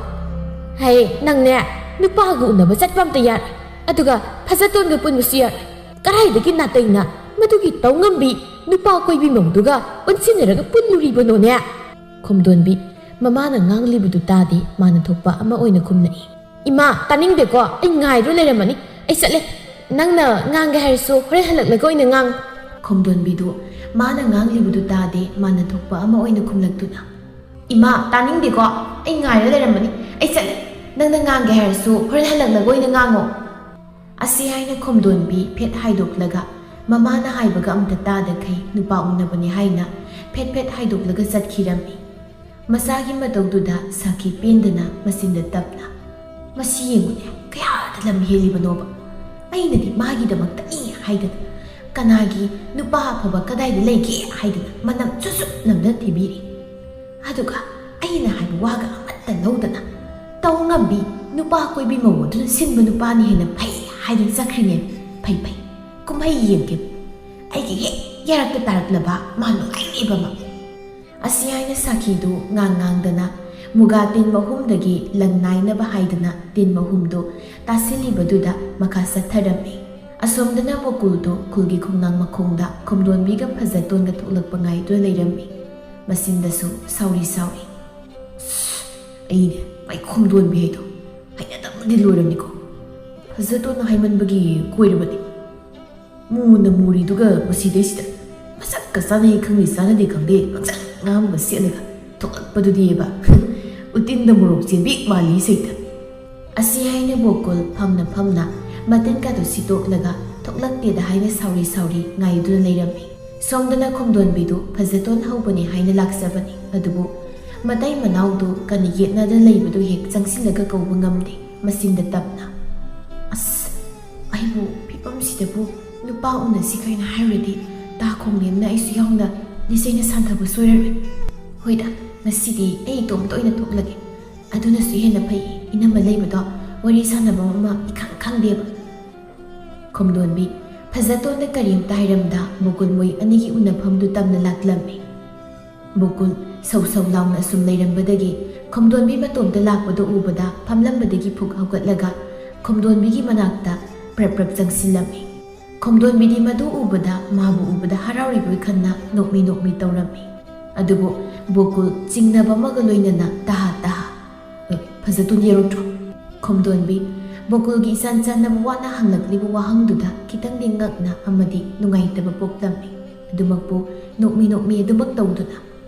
ꯍꯩ, ꯅꯪꯅꯦ, ꯅꯨꯄꯥꯒ ꯎꯅꯕ ꯆꯠꯄ ꯑꯝꯇ ꯌꯥꯔꯣꯏ, ꯑꯗꯨꯒ ꯐꯖꯇꯣꯟꯒ ꯄꯨꯟꯕꯁꯨ ꯌꯥꯔꯣꯏ꯫ ꯀꯔꯥꯏꯗꯒꯤ ꯅꯥꯇꯩꯅ ꯃꯗꯨꯒꯤ ꯇꯧꯉꯝꯕꯤ ꯅꯨꯄꯥ ꯀꯣꯏꯕꯤ ꯃꯧꯗꯨꯒ ꯄꯨꯟꯁꯤꯟꯅꯔꯒ ꯄꯨꯜꯂꯨꯔꯤꯕꯅꯣꯅꯦ?" ꯈꯣꯝꯗꯣꯟꯕꯤ ꯃꯃꯥꯅ ꯉꯥꯡꯂꯤꯕꯗꯨ ꯇꯥꯗꯦ, ꯃꯥꯅ ꯊꯣꯛꯄ ꯑꯃ ꯑꯣꯏꯅ ꯈꯨꯝꯂꯛꯏ꯫ "ꯏꯃꯥ, ꯇꯥꯅꯤꯡꯗꯦꯀꯣ, ꯑꯩ ꯉꯥꯏꯗꯨ ꯂꯩꯔꯝꯃꯅꯤ, ꯑꯩ ꯆꯠꯂꯦ꯫ ꯅꯪꯅ ꯉꯥꯡꯒꯦ ꯍꯥꯏꯔꯁꯨ ꯍꯣꯔꯦꯟ ꯍꯜꯂꯛꯂꯒ ꯑꯣꯏꯅ ꯉꯥꯡ꯫" ꯈꯣꯝꯗꯣꯟꯕꯤꯗꯨ ꯃꯥꯅ ꯉꯥꯡꯂꯤꯕꯗꯨ ꯇꯥꯗꯦ, ꯃꯥꯅ ꯊꯣꯛꯄ ꯑꯃ ꯑꯣꯏꯅ ꯈꯨꯝꯂꯛꯇꯨꯅ, "ꯏꯃꯥ, ꯇꯥꯅꯤꯡꯗꯦꯀꯣ, ꯑꯩ ꯉꯥꯏꯔ ꯂꯩꯔꯝꯃꯅꯤ, ꯑꯩ ꯆꯠꯂꯦ꯫ ꯅꯪꯅ ꯉꯥꯡꯒꯦ ꯍꯥꯏꯔꯁꯨ ꯍꯣꯔꯦꯟ ꯍꯜꯂꯛꯂꯒ ꯑꯣꯏꯅ ꯉꯥꯡꯉꯣ꯫" ꯑꯁꯤ ꯍꯥꯏꯅ ꯈꯣꯝꯗꯣꯟꯕꯤ ꯐꯦꯠ ꯍꯥꯏꯗꯣꯛꯂꯒ, ꯃꯃꯥꯅ ꯍꯥꯏꯕꯒ ꯑꯝꯇ ꯇꯥꯗꯈꯩ ꯅꯨꯄꯥ ꯎꯅꯕꯅꯤ ꯍꯥꯏꯅ ꯐꯦꯠ ꯐꯦꯠ ꯍꯥꯏꯗꯣꯛꯂꯒ ꯆꯠꯈꯤꯔꯝꯃꯤ꯫ ꯃꯆꯥꯒꯤ ꯃꯇꯧꯗꯨꯗ ꯁꯥꯈꯤ ꯄꯦꯟꯗꯅ ꯃꯆꯤꯟꯗ ꯇꯞꯅ, "ꯃꯁꯤ ꯌꯦꯡꯉꯨꯅꯦ, ꯀꯌꯥꯗ ꯂꯝ ꯍꯦꯜꯂꯤꯕꯅꯣꯕ꯫ ꯑꯩꯅꯗꯤ ꯃꯥꯒꯤꯗꯃꯛꯇꯅꯤ ꯍꯥꯏꯗꯅ, ꯀꯅꯥꯒꯤ ꯅꯨꯄꯥ ꯑꯐꯕ ꯀꯗꯥꯏꯗ ꯂꯩꯒꯦ ꯍꯥꯏꯗꯅ ꯃꯅꯝ ꯆꯨꯠ ꯆꯨꯠ ꯅꯝꯗꯅ ꯊꯤꯕꯤꯔꯤ꯫ ꯑꯗꯨꯒ ꯑꯩꯅ ꯍꯥꯏꯕ ꯋꯥꯒ ꯑꯃꯠꯇ ꯂꯧꯗꯅ ꯇꯧ ꯉꯝꯕꯤ ꯅꯨꯄꯥ ꯀꯣꯏꯕꯤ ꯃꯧ ꯑꯗꯨꯅ ꯁꯤꯟꯕ ꯅꯨꯄꯥꯅ ꯍꯦꯟꯅ ꯐꯩ ꯍꯥꯏꯗꯅ ꯆꯠꯈ꯭ꯔꯤꯅꯦ꯫ ꯐꯩ ꯐꯩ, ꯀꯨꯝꯍꯩ ꯌꯦꯡꯒꯦ꯫ ꯑꯩꯒꯤ ꯍꯦꯛ ꯌꯥꯔꯛꯇ ꯇꯥꯔꯛꯂꯕ ꯃꯥ ꯅꯨꯡꯉꯥꯏꯅꯦꯕ ꯑꯃ꯫" ꯑꯁꯤ ꯍꯥꯏꯅ ꯁꯥꯈꯤꯗꯨ ꯉꯥꯡ ꯉꯥꯡꯗꯅ ꯃꯨꯒꯥ ꯇꯤꯟ ꯃꯍꯨꯝꯗꯒꯤ ꯂꯪ ꯅꯥꯏꯅꯕ ꯍꯥꯏꯗꯅ ꯇꯤꯟ ꯃꯍꯨꯝꯗꯨ ꯇꯥꯁꯤꯜꯂꯤꯕꯗꯨꯗ ꯃꯈꯥ ꯆꯠꯊꯔꯝꯃꯤ꯫ ꯑꯁꯣꯝꯗꯅ ꯃꯨꯀꯨꯜꯗꯨ ꯈꯨꯜꯒꯤ ꯈꯣꯡꯅꯥꯡ ꯃꯈꯣꯡꯗ ꯈꯣꯝꯗꯣꯟꯕꯤꯒ ꯐꯖꯇꯣꯟꯒ ꯊꯣꯛꯂꯛꯄ ꯉꯥꯏꯗꯨꯅ ꯂꯩꯔꯝꯃꯤ꯫ ꯃꯆꯤꯟꯗꯁꯨ ꯁꯥꯎꯔꯤ ꯁꯥꯎꯔꯤ, "ꯑꯩꯅꯦ, ꯃꯥꯏ ꯈꯣꯝꯗꯣꯟꯕꯤ ꯍꯥꯏꯗꯣ ꯍꯩꯅꯗꯕꯅꯗꯤ ꯂꯣꯏꯔꯕꯅꯤꯀꯣ꯫ ꯐꯖꯇꯣꯟꯅ ꯍꯥꯏꯃꯟꯕꯒꯤ ꯀꯣꯏꯔꯕꯅꯤ꯫ ꯃꯨꯅ ꯃꯨꯔꯤꯗꯨꯒ ꯃꯁꯤꯗꯩꯁꯤꯗ ꯃꯁꯛꯀ ꯆꯥꯅꯩ ꯈꯪꯗꯦ ꯆꯥꯅꯗꯦ ꯈꯪꯗꯦ ꯉꯥꯡꯁꯪ ꯉꯥꯡꯕꯒ ꯁꯦꯠꯂꯒ ꯊꯣꯛꯂꯛꯄꯗꯨꯗꯤꯕ꯫ ꯎꯇꯤꯟꯗ ꯃꯣꯔꯣꯛ ꯆꯦꯟꯕꯤ ꯃꯥꯜꯂꯤ ꯁꯩꯇ꯫ ꯑꯁꯤ ꯍꯥꯏꯅ ꯕꯣꯀꯨꯜ ꯐꯝꯅ ꯐꯝꯅ ꯃꯇꯤꯟ ꯀꯥꯗꯨ ꯁꯤꯠꯇꯣꯛꯂꯒ ꯊꯣꯛꯂꯛꯇꯦꯗ ꯍꯥꯏꯅ ꯁꯥꯎꯔꯤ ꯁꯥꯎꯔꯤ ꯉꯥꯏꯗꯨꯅ ꯂꯩꯔꯝꯃꯤ꯫ ꯁꯣꯝꯗꯅ ꯈꯣꯝꯗꯣꯟꯕꯤꯗꯨ ꯐꯖꯇꯣꯟ ꯍꯧꯕꯅꯤ ꯍꯥꯏꯅ ꯂꯥꯛꯆꯕꯅꯤ, ꯑꯗꯨꯕꯨ ꯃꯇꯩ ꯃꯅꯥꯎꯗꯨ ꯀꯟꯅ ꯌꯦꯠꯅꯗ ꯂꯩꯕꯗꯨ ꯍꯦꯛ ꯆꯪꯁꯤꯜꯂꯒ ꯀꯧꯕ ꯉꯝꯗꯦ꯫ ꯃꯆꯤꯟꯗ ꯇꯞꯅ, "ꯑꯁ, ꯑꯩꯕꯨ ꯐꯤꯕꯝꯁꯤꯗꯕꯨ ꯅꯨꯄꯥ ꯎꯅꯁꯤ ꯀꯥꯏꯅ ꯍꯥꯏꯔꯨꯔꯗꯤ ꯇꯥ ꯈꯣꯡꯅꯦꯝꯅ ꯑꯩꯁꯨ ꯌꯥꯎꯅ ꯂꯤꯆꯩꯅ ꯁꯥꯟꯊꯕ ꯁꯣꯏꯔꯔꯣꯏ꯫ ꯍꯣꯏꯗ, ꯉꯁꯤꯗꯤ ꯑꯩ ꯏꯇꯣꯝꯇ ꯑꯣꯏꯅ ꯊꯣꯛꯂꯒꯦ꯫ ꯑꯗꯨꯅꯁꯨ ꯍꯦꯟꯅ ꯐꯩ, ꯏꯅꯝꯃ ꯂꯩꯕꯗꯣ ꯋꯥꯔꯤ ꯁꯥꯟꯅꯕ ꯑꯃ ꯏꯈꯪ ꯈꯪꯗꯦꯕ꯫" ꯈꯣꯝꯗꯣꯟꯕꯤ ꯐꯖꯇꯣꯟꯗ ꯀꯔꯤꯝꯇ ꯍꯥꯏꯔꯝꯗ ꯕꯣꯀꯨꯜ ꯃꯣꯏ ꯑꯅꯤꯒꯤ ꯎꯅꯐꯝꯗꯨ ꯇꯝꯅ ꯂꯥꯛꯂꯝꯃꯤ꯫ ꯕꯣꯀꯨꯜ ꯁꯧ ꯁꯧ ꯂꯥꯎꯅ ꯑꯁꯨꯝ ꯂꯩꯔꯝꯕꯗꯒꯤ ꯈꯣꯝꯗꯣꯟꯕꯤ ꯃꯇꯣꯝꯇ ꯂꯥꯛꯄꯗꯨ ꯎꯕꯗ ꯐꯝꯂꯝꯕꯗꯒꯤ ꯐꯨꯛ ꯍꯧꯒꯠꯂꯒ ꯈꯣꯝꯗꯣꯟꯕꯤꯒꯤ ꯃꯅꯥꯛꯇ ꯄ꯭ꯔꯞ ꯄ꯭ꯔꯞ ꯆꯪꯁꯤꯜꯂꯝꯃꯤ꯫ ꯈꯣꯝꯗꯣꯟꯕꯤꯗꯤ ꯃꯗꯨ ꯎꯕꯗ ꯃꯥꯕꯨ ꯎꯕꯗ ꯍꯔꯥꯎꯔꯤꯕꯣꯏ ꯈꯟꯅ ꯅꯣꯛꯃꯤ ꯅꯣꯛꯃꯤ ꯇꯧꯔꯝꯃꯤ꯫ ꯑꯗꯨꯕꯨ ꯕꯣꯀꯨꯜ ꯆꯤꯡꯅꯕ ꯑꯃꯒ ꯂꯣꯏꯅꯅ ꯇꯍꯥ ꯇꯍꯥ, "ꯑꯦ, ꯐꯖꯇꯣꯟ ꯌꯦꯔꯨꯛꯇ꯭ꯔꯣ?" ꯈꯣꯝꯗꯣꯟꯕꯤ ꯕꯣꯀꯨꯜꯒꯤ ꯏꯆꯥꯟ ꯆꯥꯟꯅꯕ ꯋꯥꯅ ꯍꯪꯂꯛꯂꯤꯕ ꯋꯥꯍꯪꯗꯨꯗ ꯈꯤꯇꯪꯗꯤ ꯉꯛꯅ ꯑꯃꯗꯤ ꯅꯨꯡꯉꯥꯏꯇꯕ ꯄꯣꯛꯂꯝꯃꯤ꯫ ꯑꯗꯨꯃꯛꯄꯨ ꯅꯣꯛꯃꯤ ꯅꯣꯛꯃꯤ ꯑꯗꯨꯃꯛ ꯇꯧꯗꯨꯅ,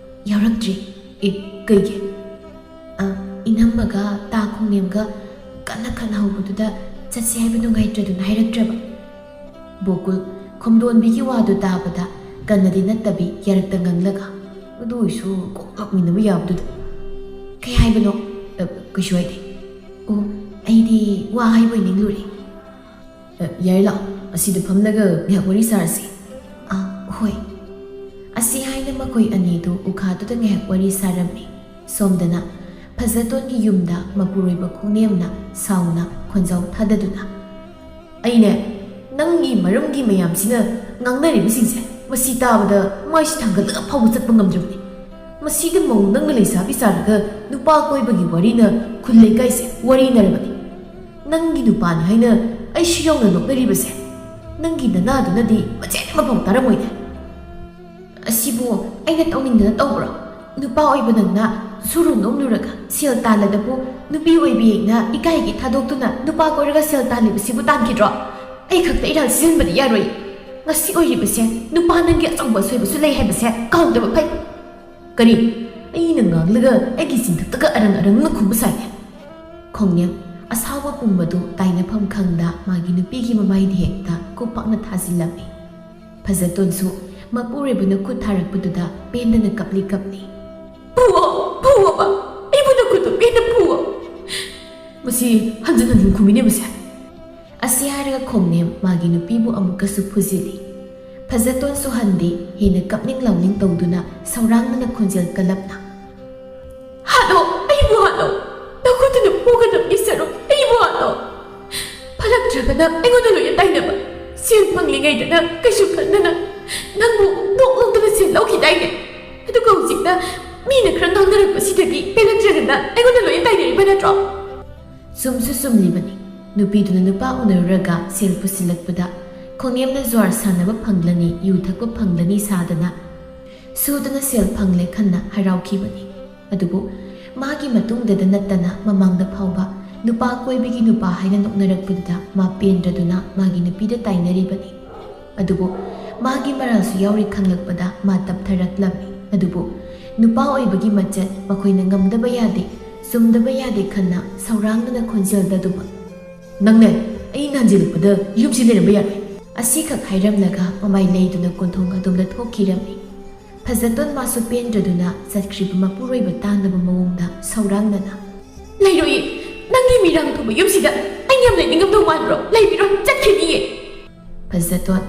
"ꯌꯥꯎꯔꯛꯇ꯭ꯔꯤ꯫" "ꯑꯦ, ꯀꯩꯒꯤ?" "ꯑ, ꯏꯅꯝꯃꯒ ꯇꯥ ꯈꯣꯡꯅꯦꯝꯒ ꯀꯟꯅ ꯈꯠꯅꯍꯧꯕꯗꯨꯗ ꯆꯠꯁꯤ ꯍꯥꯏꯕ ꯅꯨꯡꯉꯥꯏꯇ꯭ꯔꯗꯨꯅ ꯍꯥꯏꯔꯛꯇ꯭ꯔꯕ꯫" ꯕꯣꯀꯨꯜ ꯈꯣꯝꯗꯣꯟꯕꯤꯒꯤ ꯋꯥꯗꯨ ꯇꯥꯕꯗ ꯀꯟꯅꯗꯤ ꯅꯠꯇꯕꯤ ꯌꯥꯔꯛꯇ ꯉꯥꯡꯂꯒ, "ꯑꯗꯨ ꯑꯣꯏꯁꯨ ꯀꯣꯛ ꯂꯥꯛꯃꯤꯟꯅꯕ ꯌꯥꯕꯗꯨꯗ꯫" "ꯀꯩ ꯍꯥꯏꯕꯅꯣ?" "ꯑ, ꯀꯩꯁꯨ ꯍꯥꯏꯗꯦ꯫" "ꯑꯣ, ꯑꯩꯗꯤ ꯋꯥ ꯍꯥꯏꯕꯣꯏ ꯅꯤꯡꯂꯨꯔꯦ꯫" "ꯑ, ꯌꯥꯔꯦ, ꯂꯥꯛꯑꯣ, ꯑꯁꯤꯗ ꯐꯝꯂꯒ ꯉꯥꯏꯍꯥꯛ ꯋꯥꯔꯤ ꯁꯥꯔꯁꯤ꯫" "ꯑ, ꯍꯣꯏ꯫" ꯑꯁꯤ ꯍꯥꯏꯅ ꯃꯈꯣꯏ ꯑꯅꯤꯗꯨ ꯎꯈꯥꯗꯨꯗ ꯉꯥꯏꯍꯥꯛ ꯋꯥꯔꯤ ꯁꯥꯔꯝꯃꯤ꯫ ꯁꯣꯝꯗꯅ ꯐꯖꯇꯣꯟꯒꯤ ꯌꯨꯝꯗ ꯃꯄꯨꯔꯣꯏꯕ ꯈꯣꯡꯅꯦꯝꯅ ꯁꯥꯎꯅ ꯈꯣꯟꯖꯥꯎ ꯊꯥꯗꯗꯨꯅ, "ꯑꯩꯅꯦ, ꯅꯪꯒꯤ ꯃꯔꯝꯒꯤ ꯃꯌꯥꯝꯁꯤꯅ ꯉꯥꯡꯅꯔꯤꯕꯁꯤꯡꯁꯦ, ꯃꯁꯤ ꯇꯥꯕꯗ ꯃꯥꯏꯁꯤ ꯊꯥꯡꯒꯠꯂꯒ ꯐꯥꯎꯕ ꯆꯠꯄ ꯉꯝꯗ꯭ꯔꯕꯅꯤ꯫ ꯃꯁꯤꯗ ꯃꯧ ꯅꯪꯅ ꯂꯩꯁꯥꯕꯤ ꯁꯥꯔꯒ ꯅꯨꯄꯥ ꯀꯣꯏꯕꯒꯤ ꯋꯥꯔꯤꯅ ꯈꯨꯜ ꯂꯩꯀꯥꯏꯁꯦ ꯋꯥꯔꯤꯅꯔꯕꯅꯤ꯫ ꯅꯪꯒꯤ ꯅꯨꯄꯥꯅꯤ ꯍꯥꯏꯅ ꯑꯩꯁꯨ ꯌꯥꯎꯅ ꯅꯣꯛꯅꯔꯤꯕꯁꯦ, ꯅꯪꯒꯤ ꯅꯅꯥꯗꯨꯅꯗꯤ ꯃꯆꯦꯠ ꯑꯃꯐꯥꯎ ꯇꯥꯔꯝꯃꯣꯏꯅꯦ꯫ ꯑꯁꯤꯕꯨ ꯑꯩꯅ ꯇꯧꯅꯤꯡꯗꯅ ꯇꯧꯕ꯭ꯔꯣ? ꯅꯨꯄꯥ ꯑꯣꯏꯕ ꯅꯪꯅ ꯁꯨꯔꯨ ꯅꯣꯝꯂꯨꯔꯒ ꯁꯦꯜ ꯇꯥꯜꯂꯗꯕꯨ ꯅꯨꯄꯤ ꯑꯣꯏꯕꯤ ꯑꯩꯅ ꯏꯀꯥꯏꯒꯤ ꯊꯥꯗꯣꯛꯇꯨꯅ ꯅꯨꯄꯥ ꯀꯣꯏꯔꯒ ꯁꯦꯜ ꯇꯥꯜꯂꯤꯕꯁꯤꯕꯨ ꯇꯥꯟꯈꯤꯗ꯭ꯔꯣ? ꯑꯩ ꯈꯛꯇ ꯏꯔꯥꯜ ꯁꯤꯖꯤꯟꯕꯗꯤ ꯌꯥꯔꯣꯏ꯫ ꯉꯁꯤ ꯑꯣꯏꯔꯤꯕꯁꯦ ꯅꯨꯄꯥ ꯅꯪꯒꯤ ꯑꯆꯧꯕ ꯑꯁꯣꯏꯕꯁꯨ ꯂꯩ ꯍꯥꯏꯕꯁꯦ ꯀꯥꯎꯗꯕ ꯐꯩ꯫" "ꯀꯔꯤ?" ꯑꯩꯅ ꯉꯥꯡꯂꯒ ꯑꯩꯒꯤ ꯆꯤꯟꯊꯛꯇꯒ ꯑꯔꯪ ꯑꯔꯪꯅ ꯈꯨꯝꯕ ꯁꯥꯏꯅꯦ꯫ ꯈꯣꯡꯅꯦꯝ ꯑꯁꯥꯎꯕ ꯄꯨꯝꯕꯗꯨ ꯇꯥꯏꯅꯐꯝ ꯈꯪꯗ ꯃꯥꯒꯤ ꯅꯨꯄꯤꯒꯤ ꯃꯃꯥꯏꯗ ꯍꯦꯛꯇ ꯈꯨꯄꯥꯛꯅ ꯊꯥꯖꯤꯜꯂꯝꯃꯤ꯫ ꯐꯖꯇꯣꯟꯁꯨ ꯃꯄꯨꯔꯣꯏꯕꯅ ꯈꯨꯠ ꯊꯥꯔꯛꯄꯗꯨꯗ ꯄꯦꯟꯗꯅ ꯀꯞꯂꯤ ꯀꯞꯂꯤ꯫ "ꯐꯨꯑꯣ, ꯐꯨꯑꯣꯕ, ꯑꯩꯕꯨ ꯅꯈꯨꯠꯇꯨ ꯄꯦꯟꯅ ꯐꯨꯑꯣ꯫ ꯃꯁꯤ ꯍꯟꯖꯤꯟ ꯍꯟꯖꯤꯟ ꯈꯨꯝꯃꯤꯅꯦ ꯃꯁꯦ꯫" ꯑꯁꯤ ꯍꯥꯏꯔꯒ ꯈꯣꯡꯅꯦꯝ ꯃꯥꯒꯤ ꯅꯨꯄꯤꯕꯨ ꯑꯃꯨꯛꯀꯁꯨ ꯐꯨꯖꯤꯜꯂꯤ꯫ ꯐꯖꯇꯣꯟꯁꯨ ꯍꯟꯗꯦ, ꯍꯦꯟꯅ ꯀꯞꯅꯤꯡ ꯂꯥꯎꯅꯤꯡ ꯇꯧꯗꯨꯅ ꯁꯧꯔꯥꯡꯗꯅ ꯈꯣꯟꯖꯦꯜ ꯀꯜꯂꯞꯅ, "ꯍꯥꯠꯂꯣ, ꯑꯩꯕꯨ ꯍꯥꯠꯂꯣ꯫ ꯅꯈꯨꯠꯇꯨꯅ ꯐꯨꯒꯗꯕꯒꯤ ꯁꯔꯨꯛ ꯑꯩꯕꯨ ꯍꯥꯠꯂꯣ꯫ ꯐꯠꯂꯛꯇ꯭ꯔꯒꯅ ꯑꯩꯉꯣꯟꯗ ꯂꯣꯏꯅ ꯇꯥꯏꯅꯕ꯫ ꯁꯦꯜ ꯐꯪꯂꯤꯉꯩꯗꯅ ꯀꯩꯁꯨ ꯈꯟꯗꯅ ꯅꯪꯕꯨ ꯅꯣꯛ ꯅꯣꯛꯇꯅ ꯁꯦꯜ ꯂꯧꯈꯤꯗꯥꯏꯅꯦ? ꯑꯗꯨꯒ ꯍꯧꯖꯤꯛꯅ ꯃꯤꯅ ꯈꯔ ꯉꯥꯡꯅꯔꯛꯄꯁꯤꯗꯒꯤ ꯄꯦꯜꯂꯛꯇ꯭ꯔꯒꯅ ꯑꯩꯉꯣꯟꯗ ꯂꯣꯏꯅ ꯇꯥꯏꯅꯔꯤꯕ ꯅꯠꯇ꯭ꯔꯣ?" ꯆꯨꯝꯁꯨ ꯆꯨꯝꯂꯤꯕꯅꯤ꯫ ꯅꯨꯄꯤꯗꯨꯅ ꯅꯨꯄꯥ ꯎꯅꯔꯨꯔꯒ ꯁꯦꯜ ꯄꯨꯁꯤꯜꯂꯛꯄꯗ ꯈꯣꯡꯅꯦꯝꯅ ꯖ꯭ꯋꯥꯔ ꯁꯥꯟꯅꯕ ꯐꯪꯂꯅꯤ, ꯌꯨ ꯊꯛꯄ ꯐꯪꯂꯅꯤ ꯁꯥꯗꯅ ꯁꯨꯗꯅ ꯁꯦꯜ ꯐꯪꯂꯦ ꯈꯟꯅ ꯍꯔꯥꯎꯈꯤꯕꯅꯤ꯫ ꯑꯗꯨꯕꯨ ꯃꯥꯒꯤ ꯃꯇꯨꯡꯗꯗ ꯅꯠꯇꯅ ꯃꯃꯥꯡꯗ ꯐꯥꯎꯕ ꯅꯨꯄꯥ ꯀꯣꯏꯕꯒꯤ ꯅꯨꯄꯥ ꯍꯥꯏꯅ ꯅꯣꯛꯅꯔꯛꯄꯗꯨꯗ ꯃꯥ ꯄꯦꯟꯗ꯭ꯔꯗꯨꯅ ꯃꯥꯒꯤ ꯅꯨꯄꯤꯗ ꯇꯥꯏꯅꯔꯤꯕꯅꯤ꯫ ꯑꯗꯨꯕꯨ ꯃꯥꯒꯤ ꯃꯔꯥꯜꯁꯨ ꯌꯥꯎꯔꯤ ꯈꯪꯂꯛꯄꯗ ꯃꯥ ꯇꯞꯊꯔꯛꯂꯝꯃꯤ꯫ ꯑꯗꯨꯕꯨ ꯅꯨꯄꯥ ꯑꯣꯏꯕꯒꯤ ꯃꯆꯠ ꯃꯈꯣꯏꯅ ꯉꯝꯗꯕ ꯌꯥꯗꯦ, ꯆꯨꯝꯗꯕ ꯌꯥꯗꯦ ꯈꯟꯅ ꯁꯧꯔꯥꯡꯗꯅ ꯈꯣꯟꯖꯦꯜꯗ ꯑꯗꯨꯃꯛ, "ꯅꯪꯅꯦ, ꯑꯩꯅ ꯍꯟꯖꯤꯜꯂꯛꯄꯗ ꯌꯨꯝꯁꯤ ꯂꯩꯔꯝꯕ ꯌꯥꯔꯣꯏ꯫" ꯑꯁꯤꯈꯛ ꯍꯥꯏꯔꯝꯂꯒ ꯃꯃꯥꯏ ꯂꯩꯗꯨꯅ ꯀꯣꯟꯊꯣꯡ ꯑꯗꯣꯝꯗ ꯊꯣꯛꯈꯤꯔꯝꯃꯤ꯫ ꯐꯖꯇꯣꯟ ꯃꯥꯁꯨ ꯄꯦꯟꯗ꯭ꯔꯗꯨꯅ ꯆꯠꯈ꯭ꯔꯤꯕ ꯃꯄꯨꯔꯣꯏꯕ ꯇꯥꯅꯕ ꯃꯑꯣꯡꯗ ꯁꯧꯔꯥꯡꯗꯅ, "ꯂꯩꯔꯣꯏꯌꯦ, ꯅꯪꯒꯤ ꯃꯤꯔꯥꯡ ꯊꯨꯕ ꯌꯨꯝꯁꯤꯗ ꯑꯩ ꯌꯥꯝ ꯂꯩꯅꯤꯡꯉꯝꯗꯧ ꯃꯥꯟꯕ꯭ꯔꯣ? ꯂꯩꯕꯤꯔꯣꯏ, ꯆꯠꯈꯤꯅꯤꯌꯦ꯫" ꯐꯖꯇꯣꯟ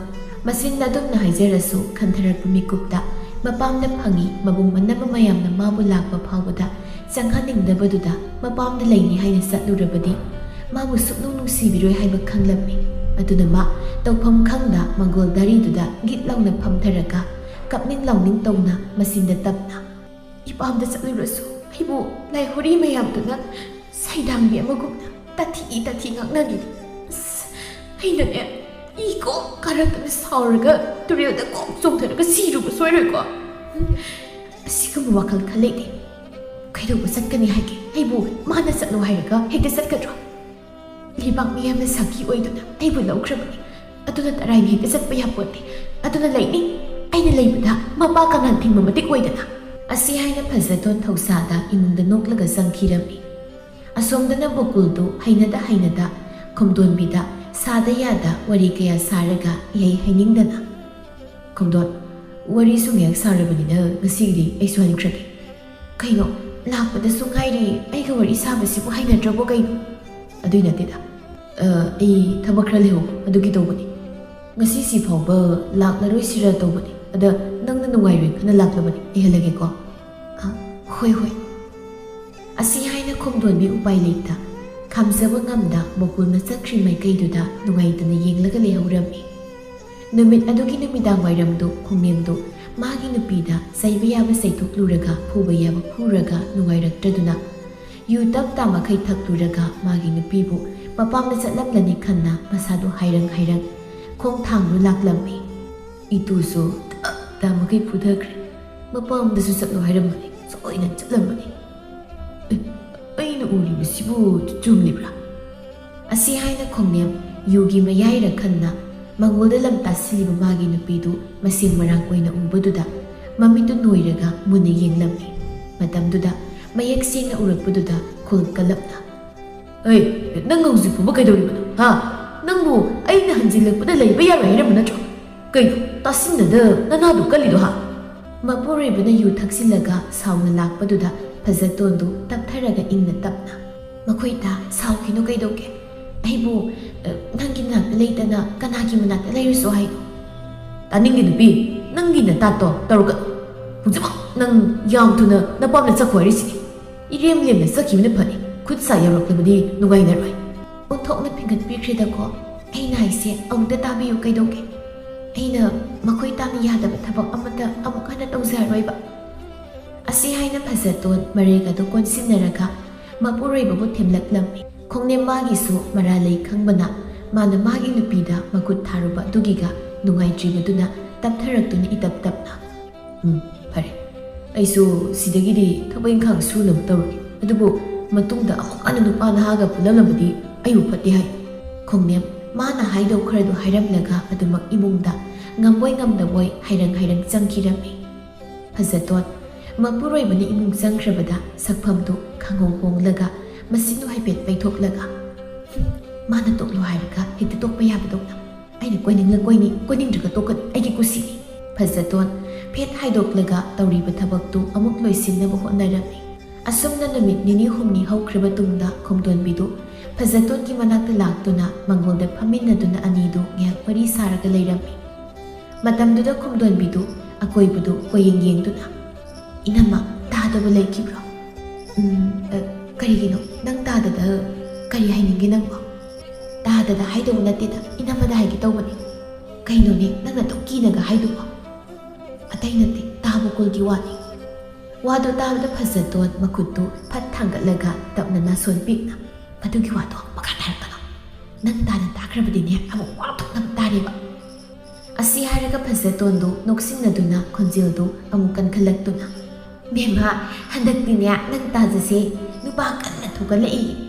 ꯃꯆꯤꯟ ꯑꯗꯨꯝꯅ ꯍꯥꯏꯖꯔꯁꯨ ꯈꯟꯊꯔꯛꯄ ꯃꯤꯀꯨꯞꯇ ꯃꯄꯥꯝꯗ ꯐꯪꯉꯤ, ꯃꯕꯨꯡ ꯃꯅꯝꯃ ꯃꯌꯥꯝꯅ ꯃꯥꯕꯨ ꯂꯥꯛꯄ ꯐꯥꯎꯕꯗ ꯆꯪꯍꯟꯅꯤꯡꯗꯕꯗꯨꯗ ꯃꯄꯥꯝꯗ ꯂꯩꯅꯤ ꯍꯥꯏꯅ ꯆꯠꯂꯨꯔꯕꯗꯤ ꯃꯥꯕꯨ ꯁꯨꯛꯅꯨꯡ ꯅꯨꯡꯁꯤꯕꯤꯔꯣꯏ ꯍꯥꯏꯕ ꯈꯪꯂꯝꯃꯤ꯫ ꯑꯗꯨꯅ ꯃꯥ ꯇꯧꯐꯝ ꯈꯪꯗ ꯃꯪꯒꯣꯜ ꯗꯥꯔꯤꯗꯨꯗ ꯒꯤꯠ ꯂꯥꯎꯅ ꯐꯝꯊꯔꯒ ꯀꯞꯅꯤꯡ ꯂꯥꯎꯅꯤꯡ ꯇꯧꯅ ꯃꯆꯤꯟꯗ ꯇꯞꯅ, "ꯏꯄꯥꯝꯗ ꯆꯠꯂꯨꯔꯁꯨ ꯑꯩꯕꯨ ꯂꯥꯏꯍꯣꯔꯤ ꯃꯌꯥꯝꯗꯨꯅ ꯁꯩꯗꯥꯡꯕꯤ ꯑꯃꯒꯨꯝꯅ ꯇꯥꯊꯤ ꯇꯥꯊꯤ ꯉꯥꯡꯅꯈꯤꯅꯤ꯫ ꯑꯁ, ꯑꯩꯅꯅꯦ, ꯏ ꯀꯣꯛ ꯀꯥꯔꯛꯇꯅ ꯁꯥꯎꯔꯒ ꯇꯨꯔꯦꯜꯗ ꯀꯣꯛ ꯆꯣꯡꯊꯔꯒ ꯁꯤꯔꯨꯕ ꯁꯣꯏꯔꯣꯏꯀꯣ? ꯎꯝ, ꯑꯁꯤꯒꯨꯝꯕ ꯋꯥꯈꯜ ꯈꯜꯂꯩꯗꯤ ꯀꯩꯗꯧꯕ ꯆꯠꯀꯅꯤ ꯍꯥꯏꯒꯦ? ꯑꯩꯕꯨ ꯃꯥꯅ ꯆꯠꯂꯣ ꯍꯥꯏꯔꯒ ꯍꯦꯛꯇ ꯆꯠꯀꯗ꯭ꯔꯣ? ꯂꯩꯕꯥꯛ ꯃꯤꯌꯥꯝꯅ ꯁꯥꯈꯤ ꯑꯣꯏꯗꯨꯅ ꯑꯩꯕꯨ ꯂꯧꯈ꯭ꯔꯕꯅꯤ꯫ ꯑꯗꯨꯅ ꯇꯔꯥꯏꯅ ꯍꯦꯛꯇ ꯆꯠꯄ ꯌꯥꯄꯣꯠꯇꯦ꯫ ꯑꯗꯨꯅ ꯂꯩꯅꯤ, ꯑꯩꯅ ꯂꯩꯕꯗ ꯃꯄꯥ ꯀꯅꯥ ꯊꯤꯡꯕ ꯃꯇꯤꯛ ꯑꯣꯏꯗꯅ?" ꯑꯁꯤ ꯍꯥꯏꯅ ꯐꯖꯇꯣꯟ ꯊꯧꯁꯥꯗ ꯏꯃꯨꯡꯗ ꯅꯣꯛꯂꯒ ꯆꯪꯈꯤꯔꯝꯃꯤ꯫ ꯑꯁꯣꯝꯗꯅ ꯃꯀꯨꯜꯗꯨ ꯍꯩꯅꯗ ꯍꯩꯅꯗ ꯈꯣꯝꯗꯣꯟꯕꯤꯗ ꯁꯥꯗ ꯌꯥꯗ ꯋꯥꯔꯤ ꯀꯌꯥ ꯁꯥꯔꯒ ꯏꯍꯩ ꯍꯩꯅꯤꯡꯗꯅ, "ꯈꯣꯝꯗꯣꯟ, ꯋꯥꯔꯤꯁꯨ ꯉꯥꯏꯍꯥꯛ ꯁꯥꯔꯕꯅꯤꯅ ꯉꯁꯤꯒꯤꯗꯤ ꯑꯩꯁꯨ ꯍꯟꯈ꯭ꯔꯒꯦ꯫ ꯀꯩꯅꯣ, ꯂꯥꯛꯄꯗꯁꯨ ꯉꯥꯏꯔꯤ, ꯑꯩꯒ ꯋꯥꯔꯤ ꯁꯥꯕꯁꯤꯕꯨ ꯍꯩꯅꯗ꯭ꯔꯕꯣ ꯀꯩꯅꯣ?" "ꯑꯗꯨꯏ ꯅꯠꯇꯦꯗ, ꯑ, ꯑꯩ ꯊꯕꯛ ꯈꯔ ꯂꯩꯍꯧꯕ ꯑꯗꯨꯒꯤ ꯇꯧꯕꯅꯤ꯫ ꯉꯁꯤꯁꯤ ꯐꯥꯎꯕ ꯂꯥꯛꯂꯔꯣꯏꯁꯤꯔ ꯇꯧꯕꯅꯤ꯫ ꯑꯗ ꯅꯪꯅ ꯅꯨꯡꯉꯥꯏꯔꯣꯏ ꯈꯟꯅ ꯂꯥꯛꯂꯕꯅꯤ꯫ ꯂꯩꯍꯜꯂꯒꯦꯀꯣ?" "ꯑ, ꯍꯣꯏ, ꯍꯣꯏ꯫" ꯑꯁꯤ ꯍꯥꯏꯅ ꯈꯣꯝꯗꯣꯟꯕꯤ ꯎꯄꯥꯏ ꯂꯩꯇ, ꯈꯥꯝꯖꯕ ꯉꯝꯗ ꯃꯀꯨꯜꯅ ꯆꯠꯈ꯭ꯔꯤ ꯃꯥꯏꯀꯩꯗꯨꯗ ꯅꯨꯡꯉꯥꯏꯇꯅ ꯌꯦꯡꯂꯒ ꯂꯩꯍꯧꯔꯝꯃꯤ꯫ ꯅꯨꯃꯤꯠ ꯑꯗꯨꯒꯤ ꯅꯨꯃꯤꯗꯥꯡ ꯋꯥꯏꯔꯝꯗꯨ ꯈꯣꯡꯅꯦꯝꯗꯨ ꯃꯥꯒꯤ ꯅꯨꯄꯤꯗ ꯆꯩꯕ ꯌꯥꯕ ꯆꯩꯊꯣꯛꯂꯨꯔꯒ ꯐꯨꯕ ꯌꯥꯕ ꯐꯨꯔꯒ ꯅꯨꯡꯉꯥꯏꯔꯛꯇ꯭ꯔꯗꯨꯅ ꯌꯨ ꯇꯞ ꯇꯥ ꯃꯈꯩ ꯊꯛꯂꯨꯔꯒ ꯃꯥꯒꯤ ꯅꯨꯄꯤꯕꯨ ꯃꯄꯥꯝꯗ ꯆꯠꯂꯝꯂꯅꯤ ꯈꯟꯅ ꯃꯁꯥꯗꯨ ꯍꯥꯏꯔꯪ ꯍꯥꯏꯔꯪ ꯈꯣꯡ ꯊꯥꯡꯗꯨ ꯂꯥꯛꯂꯝꯃꯤ꯫ "ꯏꯇꯨꯁꯨ ꯇꯞ ꯇꯥ ꯃꯈꯩ ꯐꯨꯊꯈ꯭ꯔꯦ꯫ ꯃꯄꯥꯝꯗꯁꯨ ꯆꯠꯂꯣ ꯍꯥꯏꯔꯝꯕꯅꯤ, ꯁꯣꯏꯗꯅ ꯆꯠꯂꯝꯃꯅꯤ꯫ ꯑꯦ, ꯑꯩꯅ ꯎꯔꯤꯕꯁꯤꯕꯨ ꯆꯨꯝꯂꯤꯕ꯭ꯔꯥ?" ꯑꯁꯤ ꯍꯥꯏꯅ ꯈꯣꯡꯅꯦꯝ ꯌꯨꯒꯤ ꯃꯌꯥꯏꯔ ꯈꯟꯅ ꯃꯉꯣꯟꯗ ꯂꯝ ꯇꯥꯁꯤꯜꯂꯤꯕ ꯃꯥꯒꯤ ꯅꯨꯄꯤꯗꯨ ꯃꯁꯦꯡ ꯃꯔꯥꯡ ꯑꯣꯏꯅ ꯎꯕꯗꯨꯗ ꯃꯃꯤꯠꯇꯨ ꯅꯣꯏꯔꯒ ꯃꯨꯟꯅ ꯌꯦꯡꯂꯝꯃꯤ꯫ ꯃꯇꯝꯗꯨꯗ ꯃꯌꯦꯛ ꯁꯦꯡꯅ ꯎꯔꯛꯄꯗꯨꯗ ꯈꯨꯜ ꯀꯜꯂꯞꯅ, "ꯑꯩ, ꯅꯪ ꯍꯧꯖꯤꯛ ꯐꯥꯎꯕ ꯀꯩꯗꯧꯔꯤꯕꯅꯣ, ꯍꯥ? ꯅꯪꯕꯨ ꯑꯩꯅ ꯍꯟꯖꯤꯜꯂꯛꯄꯗ ꯂꯩꯕ ꯌꯥꯔꯣꯏ ꯍꯥꯏꯔꯝꯕ ꯅꯠꯇ꯭ꯔꯣ? ꯀꯩꯅꯣ, ꯇꯥꯁꯤꯟꯅꯗ ꯅꯅꯥꯗꯨ ꯀꯜꯂꯤꯗꯣ, ꯍꯥ?" ꯃꯄꯨꯔꯣꯏꯕꯅ ꯌꯨ ꯊꯛꯆꯤꯜꯂꯒ ꯁꯥꯎꯅ ꯂꯥꯛꯄꯗꯨꯗ ꯐꯖꯇꯣꯟꯗꯨ ꯇꯞꯊꯔꯒ ꯏꯪꯅ ꯇꯞꯅ, "ꯃꯈꯣꯏ ꯇꯥ ꯁꯥꯎꯈꯤꯅꯨ ꯀꯩꯗꯧꯒꯦ? ꯑꯩꯕꯨ, ꯑ, ꯅꯪꯒꯤ ꯃꯅꯥꯛꯇ ꯂꯩꯇꯅ ꯀꯅꯥꯒꯤ ꯃꯅꯥꯛꯇ ꯂꯩꯔꯨꯁꯣ ꯍꯥꯏꯅꯣ?" "ꯇꯥꯅꯤꯡꯗꯦ ꯅꯨꯄꯤ, ꯅꯪꯒꯤ ꯅꯇꯥꯠꯇꯣ ꯇꯧꯔꯛꯀꯅꯨ꯫ ꯍꯧꯖꯤꯛꯃꯛ ꯅꯪ ꯌꯥꯝ ꯊꯨꯅ ꯅꯄꯥꯝꯗ ꯆꯠꯈꯣ ꯍꯥꯏꯔꯤꯁꯤꯅꯤ꯫ ꯏꯔꯦꯝ ꯂꯦꯝꯅ ꯆꯠꯈꯤꯕꯅ ꯐꯅꯤ, ꯈꯨꯠ ꯁꯥ ꯌꯧꯔꯛꯂꯕꯗꯤ ꯅꯨꯡꯉꯥꯏꯅꯔꯣꯏ꯫" ꯑꯣꯟꯊꯣꯛꯅ ꯐꯤꯡꯒꯠꯄꯤꯈ꯭ꯔꯦꯗꯀꯣ꯫ ꯑꯩꯅ ꯍꯥꯏꯁꯦ ꯑꯃꯨꯛꯇ ꯇꯥꯕꯤꯌꯨ ꯀꯩꯗꯧꯒꯦ? ꯑꯩꯅ ꯃꯈꯣꯏ ꯇꯥꯅ ꯌꯥꯗꯕ ꯊꯕꯛ ꯑꯃꯠꯇ ꯑꯃꯨꯛ ꯍꯟꯅ ꯇꯧꯖꯔꯔꯣꯏꯕ꯫ ꯑꯁꯤ ꯍꯥꯏꯅ ꯐꯖꯇꯣꯟ ꯃꯔꯩꯒꯗꯨ ꯀꯣꯟꯁꯤꯟꯅꯔꯒ ꯃꯄꯨꯔꯣꯏꯕꯕꯨ ꯊꯦꯝꯂꯛꯂꯝꯃꯤ꯫ ꯈꯣꯡꯅꯦꯝ ꯃꯥꯒꯤꯁꯨ ꯃꯔꯥ ꯂꯩ ꯈꯪꯕꯅ ꯃꯥꯅ ꯃꯥꯒꯤ ꯅꯨꯄꯤꯗ ꯃꯈꯨꯠ ꯊꯥꯔꯨꯕ ꯑꯗꯨꯒꯤꯒ ꯅꯨꯡꯉꯥꯏꯇ꯭ꯔꯤꯕꯗꯨꯅ ꯇꯞꯊꯔꯛꯇꯨꯅ ꯏꯇꯞ ꯇꯞꯅ, "ꯎꯝ, ꯐꯔꯦ꯫ ꯑꯩꯁꯨ ꯁꯤꯗꯒꯤꯗꯤ ꯊꯕꯛ ꯏꯪꯈꯥꯡ ꯁꯨꯅꯕ ꯇꯧꯔꯒꯦ꯫ ꯑꯗꯨꯕꯨ ꯃꯇꯨꯡꯗ ꯑꯃꯨꯛ ꯍꯟꯅ ꯅꯨꯄꯥ ꯅꯍꯥꯒ ꯄꯨꯜꯂꯝꯂꯕꯗꯤ ꯑꯩꯕꯨ ꯐꯠꯇꯦ ꯍꯥꯏ꯫" ꯈꯣꯡꯅꯦꯝ ꯃꯥꯅ ꯍꯥꯏꯗꯧ ꯈꯔꯗꯨ ꯍꯥꯏꯔꯝꯂꯒ ꯑꯗꯨꯃꯛ ꯏꯃꯨꯡꯗ ꯉꯝꯕꯣꯏ ꯉꯝꯗꯕꯣꯏ ꯍꯥꯏꯔꯪ ꯍꯥꯏꯔꯪ ꯆꯪꯈꯤꯔꯝꯃꯤ꯫ ꯐꯖꯇꯣꯟ ꯃꯄꯨꯔꯣꯏꯕꯅ ꯏꯃꯨꯡ ꯆꯪꯈ꯭ꯔꯕꯗ ꯁꯛꯐꯝꯗꯨ ꯈꯪꯍꯧ ꯍꯣꯡꯂꯒ ꯃꯆꯤꯟꯗꯨ ꯍꯥꯏꯐꯦꯠ ꯄꯩꯊꯣꯛꯂꯒ, "ꯍꯨꯝ, ꯃꯥꯅ ꯇꯣꯛꯂꯣ ꯍꯥꯏꯔꯒ ꯍꯦꯛꯇ ꯇꯣꯛꯄ ꯌꯥꯕꯗꯧꯅ꯫ ꯑꯩꯅ ꯀꯣꯏꯅꯤꯡꯂ ꯀꯣꯏꯅꯤ, ꯀꯣꯏꯅꯤꯡꯗ꯭ꯔꯒ ꯇꯣꯛꯀꯅꯤ, ꯑꯩꯒꯤ ꯀꯨꯁꯤꯅꯤ"꯫ ꯐꯖꯇꯣꯟ ꯐꯦꯠ ꯍꯥꯏꯗꯣꯛꯂꯒ ꯇꯧꯔꯤꯕ ꯊꯕꯛꯇꯨ ꯑꯃꯨꯛ ꯂꯣꯏꯁꯤꯟꯅꯕ ꯍꯣꯠꯅꯔꯝꯃꯤ꯫ ꯑꯁꯨꯝꯅ ꯅꯨꯃꯤꯠ ꯅꯤꯅꯤ ꯍꯨꯝꯅꯤ ꯍꯧꯈ꯭ꯔꯕ ꯇꯨꯡꯗ ꯈꯣꯝꯗꯣꯟꯕꯤꯗꯨ ꯐꯖꯇꯣꯟꯒꯤ ꯃꯅꯥꯛꯇ ꯂꯥꯛꯇꯨꯅ ꯃꯪꯒꯣꯜꯗ ꯐꯝꯃꯤꯟꯅꯗꯨꯅ ꯑꯅꯤꯗꯨ ꯉꯥꯏꯍꯥꯛ ꯋꯥꯔꯤ ꯁꯥꯔꯒ ꯂꯩꯔꯝꯃꯤ꯫ ꯃꯇꯝꯗꯨꯗ ꯈꯣꯝꯗꯣꯟꯕꯤꯗꯨ ꯑꯀꯣꯏꯕꯗꯨ ꯀꯣꯏꯌꯦꯡ ꯌꯦꯡꯗꯨꯅ, "ꯏꯅꯝꯃ, ꯇꯥꯗꯕ ꯂꯩꯈꯤꯕ꯭ꯔꯣ?" "ꯎꯝ, ꯑ, ꯀꯔꯤꯒꯤꯅꯣ? ꯅꯪ ꯇꯥꯗꯗ ꯀꯔꯤ ꯍꯥꯏꯅꯤꯡꯒꯦ ꯅꯪꯕꯣ?" "ꯇꯥꯗꯗ ꯍꯥꯏꯗꯧꯕ ꯅꯠꯇꯦꯗ, ꯏꯅꯝꯃꯗ ꯍꯥꯏꯒꯦ ꯇꯧꯕꯅꯤ"꯫ "ꯀꯩꯅꯣꯅꯦ ꯅꯪꯅ ꯑꯗꯨꯛ ꯀꯤꯅꯒ ꯍꯥꯏꯗꯨꯕꯣ?" "ꯑꯇꯩ ꯅꯠꯇꯦ, ꯇꯥ ꯕꯣꯀꯨꯜꯒꯤ ꯋꯥꯅꯤ"꯫ ꯋꯥꯗꯨ ꯇꯥꯕꯗ ꯐꯖꯇꯣꯟ ꯃꯈꯨꯠꯇꯨ ꯐꯠ ꯊꯥꯡꯒꯠꯂꯒ ꯇꯞꯅ ꯅꯥꯁꯣꯟ ꯄꯤꯛꯅ, "ꯑꯗꯨꯒꯤ ꯋꯥꯗꯣ ꯃꯈꯥ ꯇꯥꯔꯛꯀꯅꯣ꯫ ꯅꯪ ꯇꯥꯅ ꯇꯥꯈ꯭ꯔꯕꯗꯤꯅꯦ ꯑꯃꯨꯛ ꯋꯥ ꯊꯣꯛꯅꯕ ꯇꯥꯔꯦꯕ"꯫ ꯑꯁꯤ ꯍꯥꯏꯔꯒ ꯐꯖꯇꯣꯟꯗꯨ ꯅꯣꯛꯁꯤꯟꯅꯗꯨꯅ ꯈꯣꯟꯖꯦꯜꯗꯨ ꯑꯃꯨꯛ ꯀꯟꯈꯠꯂꯛꯇꯨꯅ, "ꯕꯦꯝꯃ, ꯍꯟꯗꯛꯇꯤꯅꯦ ꯅꯪ ꯇꯥꯖꯁꯦ ꯅꯨꯄꯥ ꯀꯟꯅ ꯊꯣꯛꯒꯠꯂꯛꯏ꯫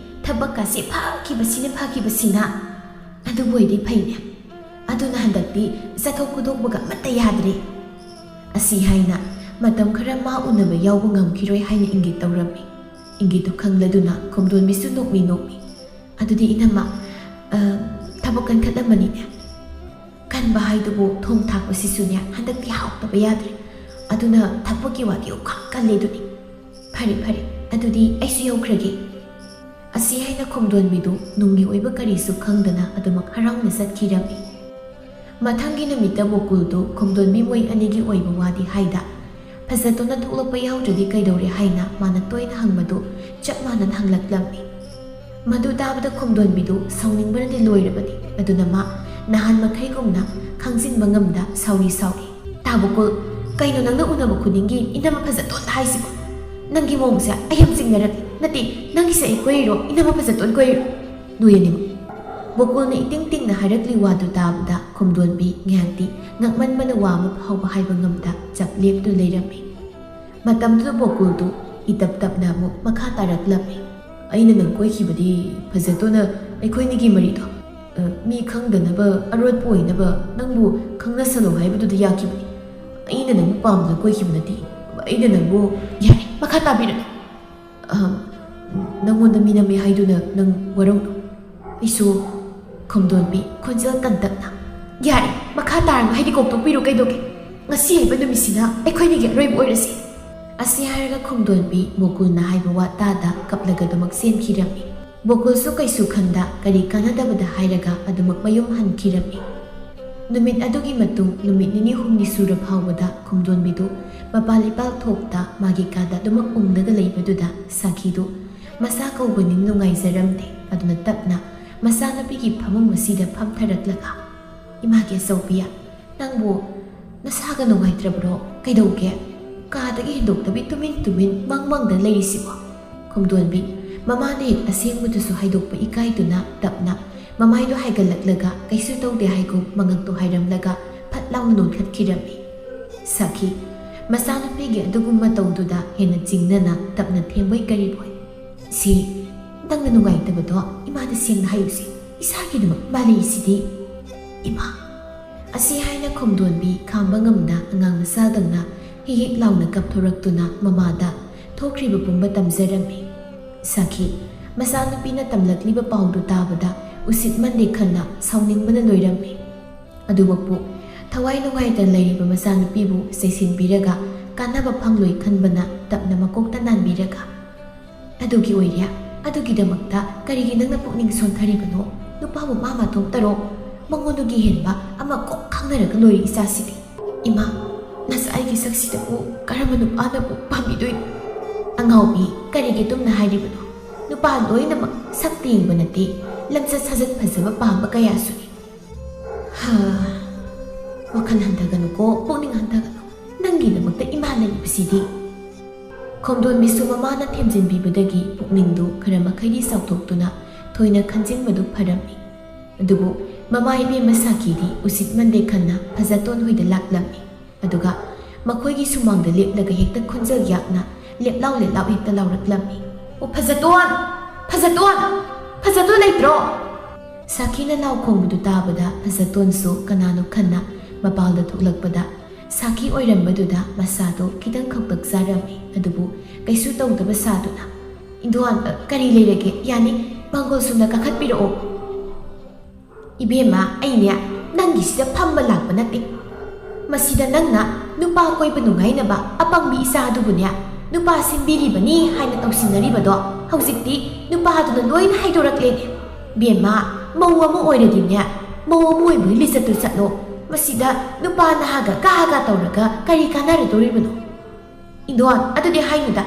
ꯊꯕꯛꯀꯥꯁꯦ ꯐꯈꯤꯕꯁꯤꯅ ꯐꯈꯤꯕꯁꯤꯅ꯫ ꯑꯗꯨꯕꯨ ꯑꯣꯏꯗꯤ ꯐꯩꯅꯦ꯫ ꯑꯗꯨꯅ ꯍꯟꯗꯛꯇꯤ ꯆꯠꯊꯣꯛ ꯈꯣꯠꯇꯣꯛꯄꯒ ꯑꯃꯠꯇ ꯌꯥꯗ꯭ꯔꯦ"꯫ ꯑꯁꯤ ꯍꯥꯏꯅ ꯃꯇꯝ ꯈꯔ ꯃꯥ ꯎꯅꯕ ꯌꯥꯎꯕ ꯉꯝꯈꯤꯔꯣꯏ ꯍꯥꯏꯅ ꯏꯪꯒꯤꯠ ꯇꯧꯔꯝꯃꯤ꯫ ꯏꯪꯒꯤꯠꯇꯨ ꯈꯪꯂꯗꯨꯅ ꯈꯣꯝꯗꯣꯟꯕꯤꯁꯨ ꯅꯣꯛꯃꯤ ꯅꯣꯛꯃꯤ꯫ "ꯑꯗꯨꯗꯤ ꯏꯅꯝꯃ, ꯑ, ꯊꯕꯛ ꯀꯟꯈꯠꯂꯝꯃꯅꯤꯅꯦ"꯫ "ꯀꯟꯕ ꯍꯥꯏꯗꯨꯕꯨ ꯊꯣꯡ ꯊꯥꯛꯄꯁꯤꯁꯨꯅꯦ ꯍꯟꯗꯛꯇꯤ ꯍꯥꯎꯇꯕ ꯌꯥꯗ꯭ꯔꯦ꯫ ꯑꯗꯨꯅ ꯊꯕꯛꯀꯤ ꯋꯥꯗꯤ ꯑꯣꯈꯥꯛ ꯀꯜꯂꯦ ꯑꯗꯨꯅꯤ"꯫ "ꯐꯔꯦ ꯐꯔꯦ, ꯑꯗꯨꯗꯤ ꯑꯩꯁꯨ ꯌꯧꯈ꯭ꯔꯒꯦ"꯫ ꯑꯁꯤ ꯍꯥꯏꯅ ꯈꯣꯝꯗꯣꯟꯕꯤꯗꯨ ꯅꯨꯡꯒꯤ ꯑꯣꯏꯕ ꯀꯔꯤꯁꯨ ꯈꯪꯗꯅ ꯑꯗꯨꯃꯛ ꯍꯔꯥꯎꯅ ꯆꯠꯈꯤꯔꯝꯃꯤ꯫ ꯃꯊꯪꯒꯤ ꯅꯨꯃꯤꯠꯇ ꯕꯣꯀꯨꯜꯗꯨ ꯈꯣꯝꯗꯣꯟꯕꯤ ꯃꯣꯏ ꯑꯅꯤꯒꯤ ꯑꯣꯏꯕ ꯋꯥꯗꯤ ꯍꯥꯏꯗ, ꯐꯖꯇꯣꯟꯅ ꯊꯣꯛꯂꯛꯄ ꯌꯥꯎꯗ꯭ꯔꯗꯤ ꯀꯩꯗꯧꯔꯦ ꯍꯥꯏꯅ ꯃꯥꯅ ꯇꯣꯏꯅ ꯍꯪꯕꯗꯨ ꯆꯞ ꯃꯥꯟꯅꯅ ꯍꯪꯂꯛꯂꯝꯃꯤ꯫ ꯃꯗꯨ ꯇꯥꯕꯗ ꯈꯣꯝꯗꯣꯟꯕꯤꯗꯨ ꯁꯥꯎꯅꯤꯡꯕꯅꯗꯤ ꯂꯣꯏꯔꯕꯅꯤ꯫ ꯑꯗꯨꯅ ꯃꯥ ꯅꯍꯥꯟ ꯃꯈꯩꯒꯨꯝꯅ ꯈꯥꯡꯖꯤꯟꯕ ꯉꯝꯗ ꯁꯥꯎꯔꯤ ꯁꯥꯎꯔꯤ꯫ "ꯇꯥ ꯕꯣꯀꯨꯜ, ꯀꯩꯅꯣ ꯅꯪꯅ ꯎꯅꯕ ꯈꯨꯗꯤꯡꯒꯤ ꯏꯅꯝꯃ ꯐꯖꯇꯣꯟꯗ ꯍꯥꯏꯁꯤꯕꯣ? ꯅꯪꯒꯤ ꯃꯑꯣꯡꯁꯦ ꯑꯩ ꯌꯥꯝ ꯆꯤꯡꯅꯔꯛꯂꯦ꯫ ꯅꯠꯇꯦ, ꯅꯪꯒꯤꯁꯦ ꯑꯩ ꯀꯣꯏꯔꯤꯔꯣ, ꯏꯅꯝꯃ ꯐꯖꯇꯣꯟ ꯀꯣꯏꯔꯤꯔꯣ?" ꯅꯣꯏ ꯑꯅꯤꯃꯛ꯫ ꯕꯣꯀꯨꯜꯅ ꯏꯇꯤꯡ ꯇꯤꯡꯅ ꯍꯥꯏꯔꯛꯂꯤ ꯋꯥꯗꯨ ꯇꯥꯕꯗ ꯈꯣꯝꯗꯣꯟꯕꯤ ꯉꯥꯏꯍꯥꯛꯇꯤ ꯉꯛꯃꯟꯕꯅ ꯋꯥ ꯑꯃ ꯐꯥꯎꯕ ꯍꯥꯏꯕ ꯉꯝꯗ ꯆꯞ ꯂꯦꯞꯇꯨꯅ ꯂꯩꯔꯝꯃꯤ꯫ ꯃꯇꯝꯗꯨꯗ ꯕꯣꯀꯨꯜꯗꯨ ꯏꯇꯞ ꯇꯞꯅ ꯑꯃꯨꯛ ꯃꯈꯥ ꯇꯥꯔꯛꯂꯝꯃꯤ꯫ "ꯑꯩꯅ ꯅꯪ ꯀꯣꯏꯈꯤꯕꯗꯤ ꯐꯖꯇꯣꯟꯅ ꯑꯩꯈꯣꯏꯅꯤꯒꯤ ꯃꯔꯤꯗꯣ, ꯑ, ꯃꯤ ꯈꯪꯗꯅꯕ, ꯑꯔꯣꯠꯄ ꯑꯣꯏꯅꯕ ꯅꯪꯕꯨ ꯈꯪꯅꯁꯜꯂꯣ ꯍꯥꯏꯕꯗꯨꯗ ꯌꯥꯈꯤꯕꯅꯤ꯫ ꯑꯩꯅ ꯅꯪꯕꯨ ꯄꯥꯝꯗꯅ ꯀꯣꯏꯈꯤꯕ ꯅꯠꯇꯦ꯫ ꯑꯩꯅ ꯅꯪꯕꯨ ꯌꯥꯔꯦ, ꯃꯈꯥ ꯇꯥꯕꯤꯔꯛꯑꯣ꯫ ꯑꯍꯝ, ꯅꯪꯉꯣꯟꯗ ꯃꯤ ꯅꯝꯃꯦ ꯍꯥꯏꯗꯨꯅ ꯅꯪ ꯋꯥꯔꯧꯅꯨ꯫ ꯑꯩꯁꯨ ꯈꯣꯝꯗꯣꯟꯕꯤ ꯈꯣꯟꯖꯦꯜ ꯀꯟꯇꯛꯅ, "ꯌꯥꯔꯦ, ꯃꯈꯥ ꯇꯥꯔꯅꯨ, ꯍꯥꯏꯗꯤ ꯀꯣꯛꯇꯣꯛꯄꯤꯔꯣ ꯀꯩꯗꯧꯒꯦ? ꯉꯁꯤ ꯍꯥꯏꯕ ꯅꯨꯃꯤꯠꯁꯤꯅ ꯑꯩꯈꯣꯏꯅꯤꯒꯤ ꯑꯔꯣꯏꯕ ꯑꯣꯏꯔꯁꯤ꯫" ꯑꯁꯤ ꯍꯥꯏꯔꯒ ꯈꯣꯝꯗꯣꯟꯕꯤ ꯃꯣꯀꯨꯜꯅ ꯍꯥꯏꯕ ꯋꯥ ꯇꯥꯗ ꯀꯞꯂꯒ ꯑꯗꯨꯃꯛ ꯆꯦꯟꯈꯤꯔꯝꯃꯤ꯫ ꯃꯣꯀꯨꯜꯁꯨ ꯀꯩꯁꯨ ꯈꯟꯗ ꯀꯔꯤ ꯀꯥꯟꯅꯗꯕꯗ ꯍꯥꯏꯔꯒ ꯑꯗꯨꯃꯛ ꯃꯌꯨꯝ ꯍꯟꯈꯤꯔꯝꯃꯤ꯫ ꯅꯨꯃꯤꯠ ꯑꯗꯨꯒꯤ ꯃꯇꯨꯡ ꯅꯨꯃꯤꯠ ꯅꯤꯅꯤ ꯍꯨꯝꯅꯤ ꯁꯨꯔ ꯐꯥꯎꯕꯗ ꯈꯣꯝꯗꯣꯟꯕꯤꯗꯨ ꯃꯄꯥꯜ ꯏꯄꯥꯜ ꯊꯣꯛꯇ ꯃꯥꯒꯤ ꯀꯥꯗ ꯑꯗꯨꯃꯛ ꯎꯪꯂꯒ ꯂꯩꯕꯗꯨꯗ ꯁꯥꯈꯤꯗꯨ ꯃꯁꯥ ꯀꯧꯕꯅꯤ ꯅꯨꯡꯉꯥꯏꯖꯔꯝꯗꯦ꯫ ꯑꯗꯨꯅ ꯇꯞꯅ ꯃꯆꯥꯅꯨꯄꯤꯒꯤ ꯐꯃꯨꯡ ꯑꯁꯤꯗ ꯐꯝꯊꯔꯛꯂꯒ, "ꯏꯃꯥꯒꯤ ꯑꯆꯧꯕꯤ, ꯅꯪꯕꯨ ꯅꯁꯥꯒ ꯅꯨꯡꯉꯥꯏꯇ꯭ꯔꯕ꯭ꯔꯣ? ꯀꯩꯗꯧꯒꯦ? ꯀꯥꯗꯒꯤ ꯍꯦꯟꯗꯣꯛꯇꯕꯤ ꯇꯨꯃꯤꯟ ꯇꯨꯃꯤꯟ ꯃꯪ ꯃꯪꯗ ꯂꯩꯔꯤꯁꯤꯕꯣ?" ꯈꯣꯝꯗꯣꯟꯕꯤ ꯃꯃꯥꯅ ꯍꯦꯛ ꯑꯁꯦꯡꯕꯗꯨꯁꯨ ꯍꯥꯏꯗꯣꯛꯄ ꯏꯀꯥꯏꯗꯨꯅ ꯇꯞꯅ ꯃꯃꯥꯏꯗꯣ ꯍꯥꯏꯒꯠꯂꯛꯂꯒ ꯀꯩꯁꯨ ꯇꯧꯗꯦ ꯍꯥꯏꯒꯨꯝ ꯃꯉꯛꯇꯣ ꯍꯥꯏꯔꯝꯂꯒ ꯐꯠ ꯂꯥꯎꯅ ꯅꯣꯟꯈꯠꯈꯤꯔꯝꯃꯤ꯫ ꯁꯥꯈꯤ, ꯃꯆꯥꯅꯨꯄꯤꯒꯤ ꯑꯗꯨꯒꯨꯝꯕ ꯇꯧꯗꯨꯗ ꯍꯦꯟꯅ ꯆꯤꯡꯅꯅ ꯇꯞꯅ ꯊꯦꯝꯕꯣꯏ ꯀꯔꯤꯕꯣꯏ, "ꯁꯤ, ꯅꯪꯅ ꯅꯨꯡꯉꯥꯏꯇꯕꯗꯣ ꯏꯃꯥꯗ ꯁꯦꯡꯅ ꯍꯥꯏꯌꯨꯁꯦ, ꯏꯁꯥꯒꯤꯗꯃꯛ ꯏꯃꯥ ꯂꯩꯔꯤꯁꯤꯗꯤ꯫ ꯏꯃꯥ!" ꯑꯁꯤ ꯍꯥꯏꯅ ꯈꯣꯝꯗꯣꯟꯕꯤ ꯈꯥꯝꯕ ꯉꯝꯗ ꯑꯉꯥꯡ ꯃꯆꯥꯗꯧꯅ ꯍꯤꯛ ꯍꯤꯛ ꯂꯥꯎꯅ ꯀꯞꯊꯣꯔꯛꯇꯨꯅ ꯃꯃꯥꯗ ꯊꯣꯛꯈ꯭ꯔꯤꯕ ꯄꯨꯝꯕ ꯇꯝꯖꯔꯝꯃꯤ꯫ ꯁꯥꯈꯤ, ꯃꯆꯥꯅꯨꯄꯤꯅ ꯇꯝꯂꯛꯂꯤꯕ ꯄꯥꯎꯗꯨ ꯇꯥꯕꯗ ꯎꯁꯤꯠ ꯃꯟꯗꯦ ꯈꯟꯅ ꯁꯥꯎꯅꯤꯡꯕꯅ ꯂꯣꯏꯔꯝꯃꯤ꯫ ꯑꯗꯨꯃꯛꯄꯨ ꯊꯋꯥꯏ ꯅꯨꯡꯉꯥꯏꯇꯅ ꯂꯩꯔꯤꯕ ꯃꯆꯥꯅꯨꯄꯤꯕꯨ ꯆꯩꯁꯤꯟꯕꯤꯔꯒ ꯀꯥꯟꯅꯕ ꯐꯪꯂꯣꯏ ꯈꯟꯕꯅ ꯇꯞꯅ ꯃꯀꯣꯛꯇ ꯅꯥꯟꯕꯤꯔꯒ, "ꯑꯗꯨꯒꯤ ꯑꯣꯏꯔꯦ, ꯑꯗꯨꯒꯤꯗꯃꯛꯇ ꯀꯔꯤꯒꯤ ꯅꯪꯅ ꯄꯨꯛꯅꯤꯡ ꯁꯣꯟꯊꯔꯤꯕꯅꯣ? ꯅꯨꯄꯥꯕꯨ ꯃꯥ ꯃꯇꯣꯝꯇꯔꯣ? ꯃꯉꯣꯟꯗꯒꯤ ꯍꯦꯟꯕ ꯑꯃ ꯀꯣꯛ ꯈꯪꯅꯔꯒ ꯂꯣꯏꯔꯦ ꯏꯆꯥꯁꯤꯗꯤ꯫ ꯏꯃꯥ, ꯅꯆꯥ ꯑꯩꯒꯤ ꯁꯛꯁꯤꯗꯕꯨ ꯀꯔꯝꯕ ꯅꯨꯄꯥꯅꯕꯨ ꯄꯥꯝꯕꯤꯗꯣꯏꯅꯣ?" "ꯑꯉꯥꯎꯕꯤ, ꯀꯔꯤꯒꯤ ꯑꯗꯨꯝꯅ ꯍꯥꯏꯔꯤꯕꯅꯣ? ꯅꯨꯄꯥ ꯂꯣꯏꯅꯃꯛ ꯁꯛꯇ ꯌꯦꯡꯕ ꯅꯠꯇꯦ, ꯂꯝꯆꯠ ꯁꯥꯖꯠ ꯐꯖꯕ ꯄꯥꯝꯕ ꯀꯌꯥꯁꯨ ꯂꯩ꯫" ꯍꯥ, ꯋꯥꯈꯜ ꯍꯟꯊꯒꯅꯨꯀꯣ, ꯄꯨꯛꯅꯤꯡ ꯍꯟꯊꯒꯅꯨ꯫ ꯅꯪꯒꯤꯗꯃꯛꯇ ꯏꯃꯥ ꯂꯩꯔꯤꯕꯁꯤꯗꯤ꯫ ꯈꯣꯝꯗꯣꯟꯕꯤꯁꯨ ꯃꯃꯥꯅ ꯊꯦꯝꯖꯤꯟꯕꯤꯕꯗꯒꯤ ꯄꯨꯛꯅꯤꯡꯗꯨ ꯈꯔ ꯃꯈꯩꯗꯤ ꯆꯥꯎꯊꯣꯛꯇꯨꯅ ꯊꯣꯏꯅ ꯈꯟꯖꯤꯟꯕꯗꯨ ꯐꯔꯝꯃꯤ꯫ ꯑꯗꯨꯕꯨ ꯃꯃꯥ ꯏꯕꯦꯝꯃ ꯁꯥꯈꯤꯗꯤ ꯎꯁꯤꯠ ꯃꯟꯗꯦ ꯈꯟꯅ ꯐꯖꯇꯣꯟ ꯍꯣꯏꯗ ꯂꯥꯛꯂꯝꯃꯤ꯫ ꯑꯗꯨꯒ ꯃꯈꯣꯏꯒꯤ ꯁꯨꯃꯥꯡꯗ ꯂꯦꯞꯂꯒ ꯍꯦꯛꯇ ꯈꯣꯟꯖꯦꯜ ꯌꯥꯛꯅ ꯂꯦꯞꯂꯥꯎ ꯂꯦꯞꯂꯥꯎ ꯍꯦꯛꯇ ꯂꯥꯎꯔꯛꯂꯝꯃꯤ꯫ "ꯑꯣ ꯐꯖꯇꯣꯟ! ꯐꯖꯇꯣꯟ! ꯐꯖꯇꯣꯟ ꯂꯩꯇ꯭ꯔꯣ?" ꯁꯥꯈꯤꯅ ꯂꯥꯎ ꯈꯣꯡꯕꯗꯨ ꯇꯥꯕꯗ ꯐꯖꯇꯣꯟꯁꯨ ꯀꯅꯥꯅꯣ ꯈꯟꯅ ꯃꯄꯥꯜꯗ ꯊꯣꯛꯂꯛꯄꯗ ꯁꯥꯈꯤ ꯑꯣꯏꯔꯝꯕꯗꯨꯗ ꯃꯁꯥꯗꯣ ꯈꯤꯇꯪ ꯈꯧꯇꯛ ꯆꯥꯔꯝꯃꯤ, ꯑꯗꯨꯕꯨ ꯀꯩꯁꯨ ꯇꯧꯗꯕ ꯁꯥꯗꯨꯅ, "ꯏꯟꯗꯣꯟ, ꯑ, ꯀꯔꯤ ꯂꯩꯔꯒꯦ? ꯌꯥꯅꯤ, ꯃꯥꯡꯒꯣꯜ ꯁꯣꯝꯗ ꯀꯥꯈꯠꯄꯤꯔꯛꯑꯣ꯫" "ꯏꯕꯦꯝꯃ, ꯑꯩꯅꯦ ꯅꯪꯒꯤꯁꯤꯗ ꯐꯝꯕ ꯂꯥꯛꯄ ꯅꯠꯇꯦ꯫ ꯃꯁꯤꯗ ꯅꯪꯅ ꯅꯨꯄꯥ ꯀꯣꯏꯕ ꯅꯨꯡꯉꯥꯏꯅꯕ ꯑꯄꯪꯕꯤ ꯏꯆꯥ ꯑꯗꯨꯕꯨꯅꯦ ꯅꯨꯄꯥ ꯁꯤꯟꯕꯤꯔꯤꯕꯅꯤ ꯍꯥꯏꯅ ꯇꯧꯁꯤꯟꯅꯔꯤꯕꯗꯣ ꯍꯧꯖꯤꯛꯇꯤ ꯅꯨꯄꯥꯗꯨꯅ ꯂꯣꯏꯅ ꯍꯥꯏꯗꯣꯔꯛꯂꯦꯅꯦ꯫ ꯕꯦꯝꯃ, ꯃꯧ ꯑꯃ ꯑꯣꯏꯔꯗꯤꯅꯦ ꯃꯧ ꯑꯃ ꯑꯣꯏꯕꯒꯤ ꯂꯤꯆꯠꯇꯨ ꯆꯠꯂꯣ꯫ ꯃꯁꯤꯗ ꯅꯨꯄꯥ ꯅꯍꯥꯒ ꯀꯥꯒ ꯇꯧꯔꯒ ꯀꯔꯤ ꯀꯥꯟꯅꯔꯗꯣꯔꯤꯕꯅꯣ?" "ꯏꯟꯗꯣꯟ, ꯑꯗꯨꯗꯤ ꯍꯥꯏꯅꯨꯗ꯫